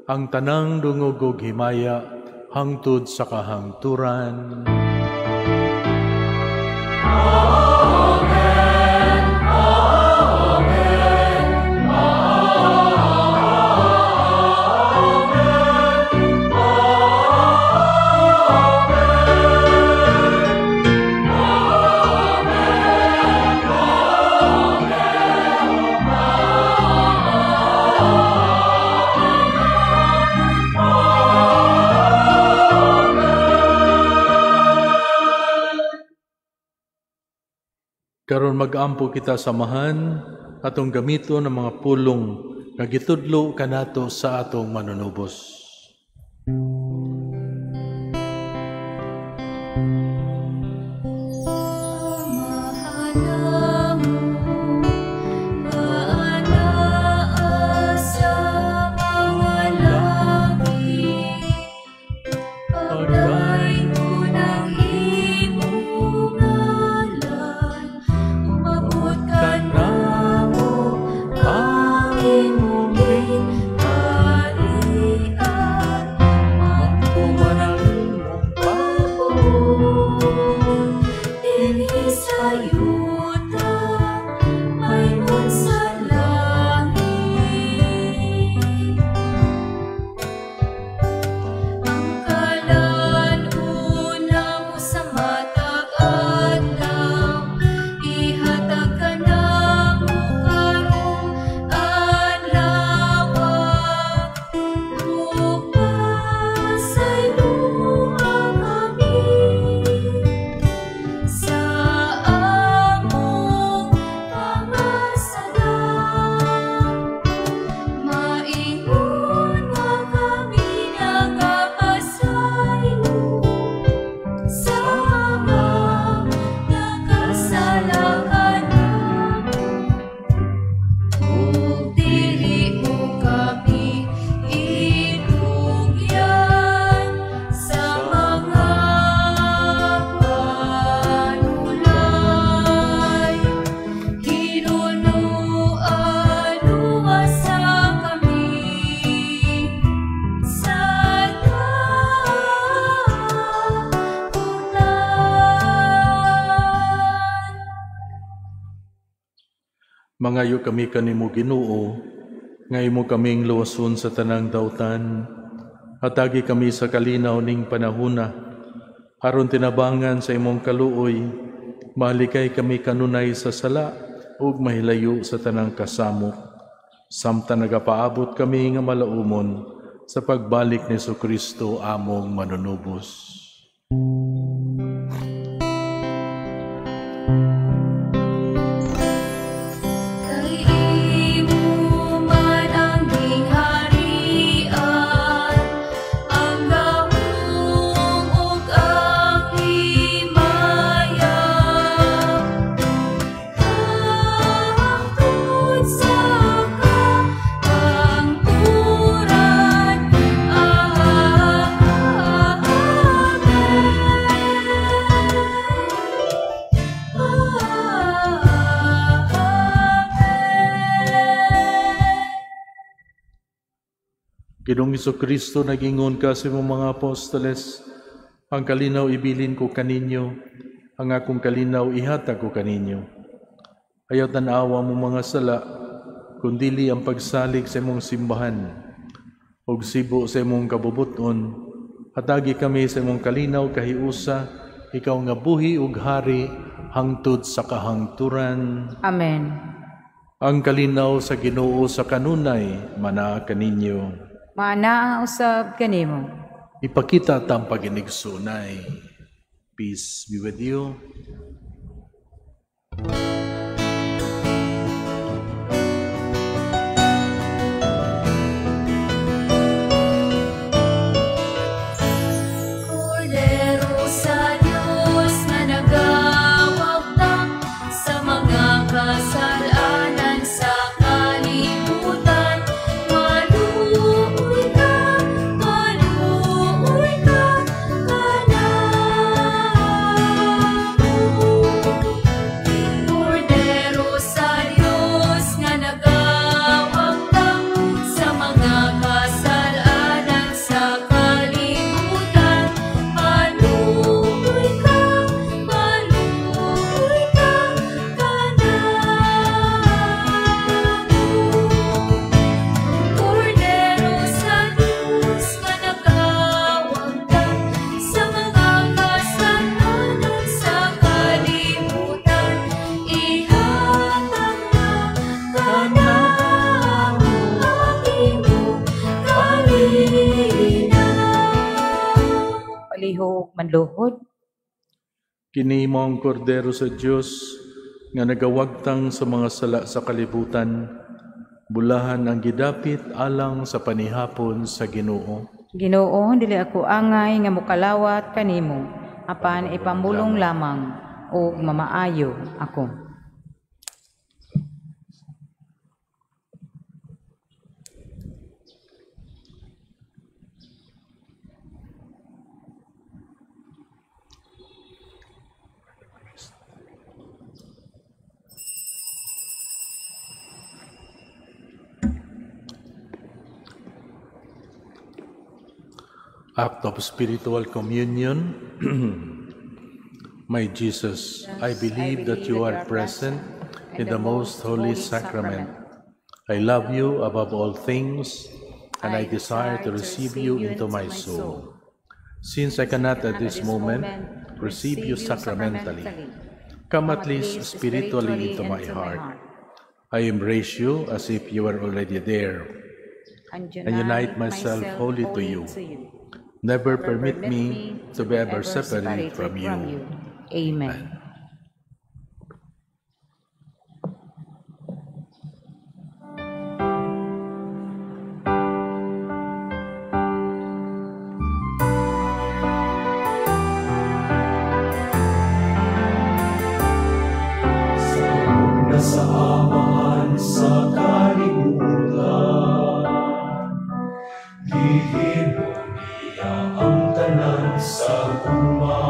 ang tanang dungog ug himaya hangtod sa kahangturan. Amen. Amen. Amen. Karon mag-ampo kita samahan atong gamiton ang mga pulong nga gitudlo kanato sa atong manunubos. Mangayo kami kanimo, Ginoo, nga imo kaming luwason sa tanang dautan. Hatagi kami sa kalinaw ning panahuna, aron tinabangan sa imong kaluoy, malikay kami kanunay sa sala ug mahilayo sa tanang kasamok. Samtang nagapaabot kami nga malaumon sa pagbalik ni Kristo among manunubos. Kay imo man ang gingharian, ang gahom ug ang himaya, hangtod sa kahangturan. Amen. Amen. Ginoong Kristo, nagingon ka sa imong mga apostoles, "Ang kalinaw ibilin ko kaninyo, ang akong kalinaw ihatag ko kaninyo. Ayaw tan-awa among mga sala, kundili ang pagsalig sa imong simbahan, ug sibo sa imong kabubuton, hatagi kami sa imong kalinaw kahiusa, ikaw nga buhi ug hari hangtod sa kahangturan." Amen. Ang kalinaw sa Ginoo sa kanunay manaa kaninyo. Maanaa usab kanimo. Ipakita ta ang paginigsunay. Peace be with you. Kordero sa Dios nga nagawagtang sa mga kasalanan sa kalibutan, maluoy ka, maluoy ka kanamo. Kordero sa Dios nga nagawagtang sa mga kasalanan sa kalibutan, maluoy ka, maluoy ka kanamo. Kordero sa Dios nga nagawagtang sa mga kasalanan sa kalibutan, ihatag na kanamo ang imong kalinaw. Palihog manluhod. Kini mao ang kordero sa Dios nga nagawagtang sa mga sala sa kalibutan. Bulahan ang gidapit alang sa panihapon sa Ginoo. Ginoo, dili ako angay nga mokalawat kanimo, apan ipamulong lamang ug mamaayo ako. Act of spiritual communion. My Jesus, I believe that you are present in the most holy sacrament. I love you above all things, and I desire to receive you into my soul. Since I cannot at this moment receive you sacramentally, come at least spiritually into my heart. I embrace you as if you were already there, and and unite myself wholly to you. Never permit me to be ever separated from you. Amen. Na sa Amahan sa kalibutan, gihimo niya ang tanan sa gugma.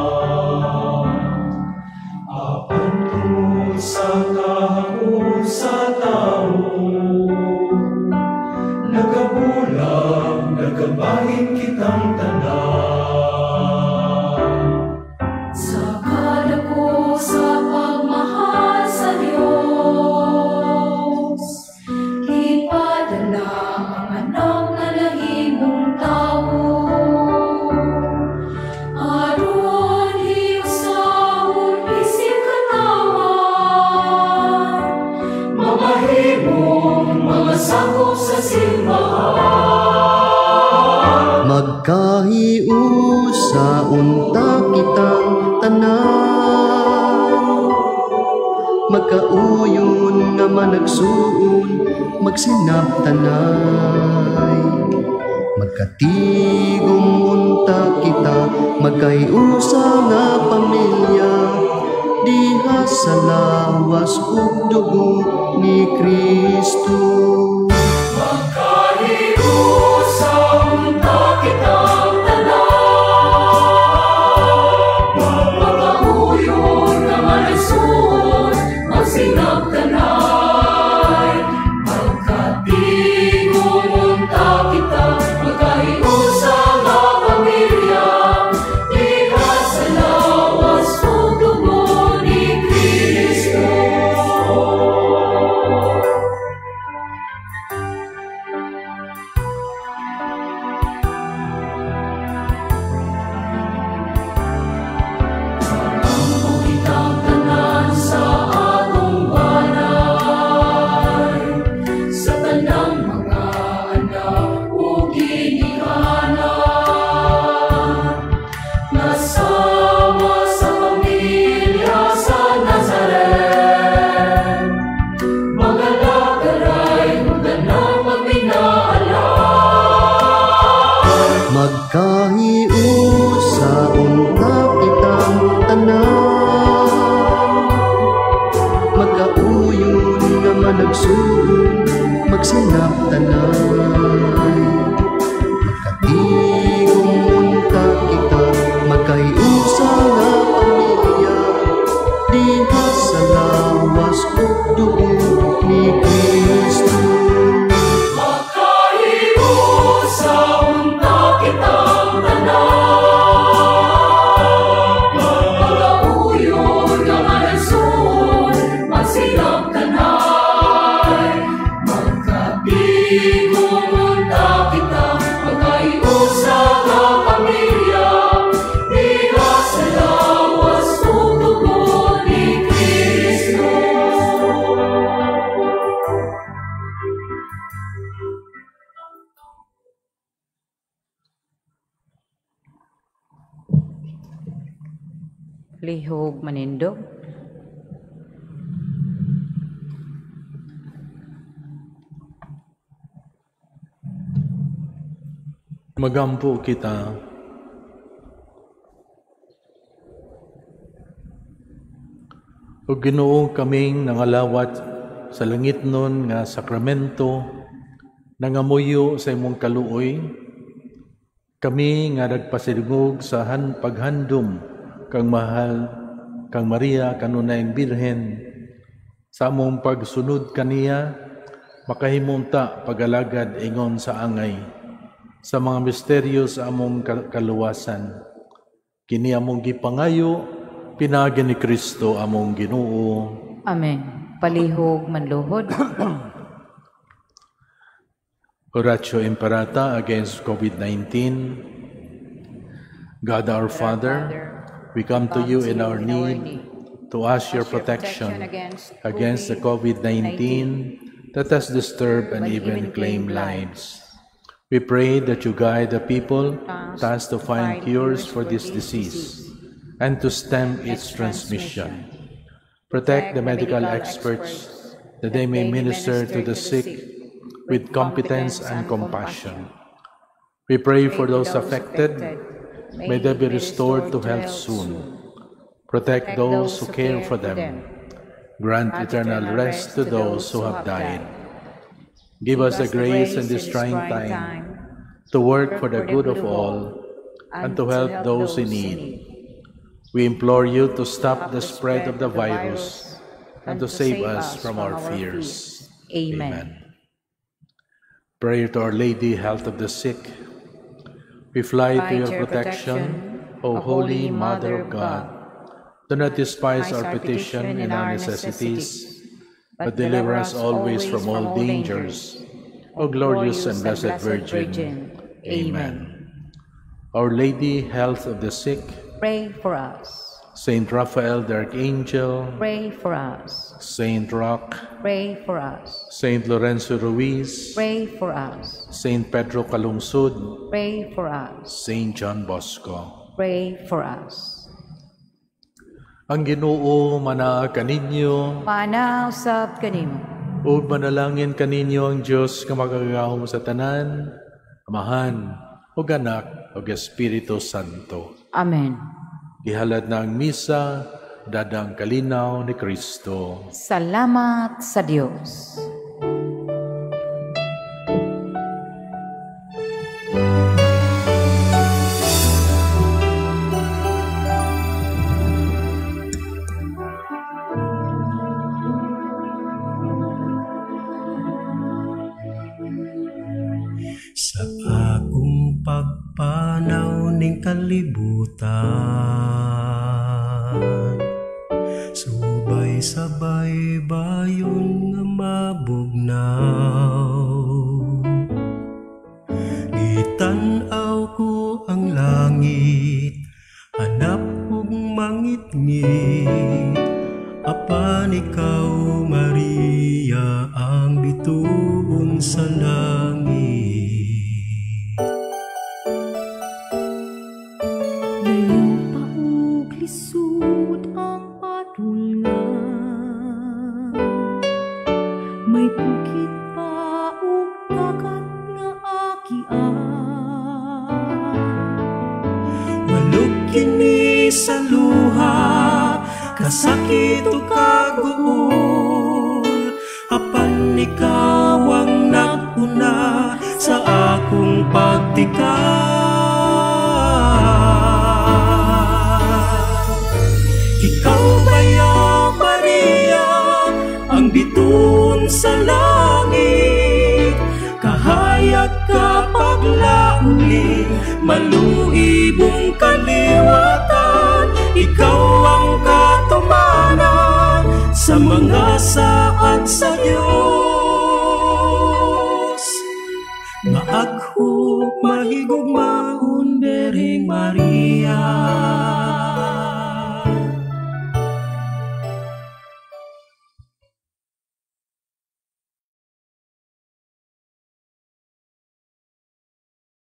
Apan tungod sa kahakot sa tao, nagabulag, nagabahin kitang tanan. Sa kadako sa pagmahal sa Dios, unta kitang tanan. Magkauyon nga managsuon, magsinabtanay. Magkatigom unta kita, magkaiusa nga pamilya, diha sa lawas ug dugo ni Kristo. Magkahiusa unta kitang tanan, magkauyon nga managsuon, magsinabtanay. Magkatigom unta kita, magkahiusa nga pamilya, diha sa lawas ug dugo ni Kristo. Magampo kitang tanan sa atong balay, sa tanang mga anak ug ginikanan, nasama sa pamilya sa Nazaret, magalagaray ug tanang magminaalan. Magkahiusa unta kitang tanan, magkauyon nga managsuon, magsinabtanay. Magkatigom unta kita, magkahiusa nga pamilya, diha sa lawas ug dugo ni Kristo. Magkahiusa unta kitang tanan, magkauyon nga managsuon, magsinabtanay. Magkatigom unta kita, magkahiusa nga pamilya, diha sa lawas ug dugo ni Kristo. Lihog manindog. Magampo kita. O Ginoo, kaming nangalawat sa langit nun nga sakramento, nangamuyo sa imong kaluoy, kami nga nagpasidungog sa paghandom kang mahal kang Maria kanunayng Birhen, sa among pagsunod kaniya makahimunta pagalagad ingon sa angay sa mga misteryo sa among kaluwasan. Kini among gipangayo pinaagi ni Kristo among Ginoo. Amen. Palihog manluhod. Oratio Imperata against COVID-19. God our Father, we come to you in our need to ask your protection against the COVID-19 that has disturbed and even claimed lives. We pray that you guide the people tasked to find cures for this disease and to stem its transmission. Protect the medical experts that they may minister to the sick with competence and compassion. We pray for those affected. May they be restored to health soon. Protect those who care for them. Grant eternal rest to those who have died. Give us the grace in this trying time to work for the good of all and to help those in need. We implore you to stop the spread of the virus and to save us from our fears. Amen. Prayer to Our Lady, Health of the Sick. We fly to your protection, O Holy Mother of God. Do not despise our petition and our necessities, but deliver us always from all dangers. O glorious and blessed Virgin. Amen. Our Lady, Health of the Sick, pray for us. Saint Raphael the Archangel, pray for us. Saint Roch, pray for us. Saint Lorenzo Ruiz, pray for us. Saint Pedro Calungsod, pray for us. Saint John Bosco. Pray for us. Ang Ginoo manaa kaninyo. Manaa usab kanimo. Ug manalangin kaninyo ang Dios nga makagagahom sa tanan, Amahan, ug Anak, ug Espiritu Santo. Amen. Gihalad na ang misa, dadang kalinaw ni Kristo. Salamat sa Dios. Sa akong pagpanaw ning kalibutan, subay-sabay bayon nga mabugnaw. Gitan-aw ko ang langit, hanap og mangitngit, apan ikaw, Maria, ang bituon sa langit. Layo pa og lisod ang padulngan, may bukid pa og dagat nga agian. Walog kini sa luha, kasakit ug kaguol, apan ikaw ang nag-una sa akong pagtika. Ikaw baya, Maria, ang bituon sa langit, kahayag kapag lauli, maluibong kaliwatan. Ikaw ang katumanan sa mga saad sa Diyos. Maaghok, mahigugmaon, Birheng Maria.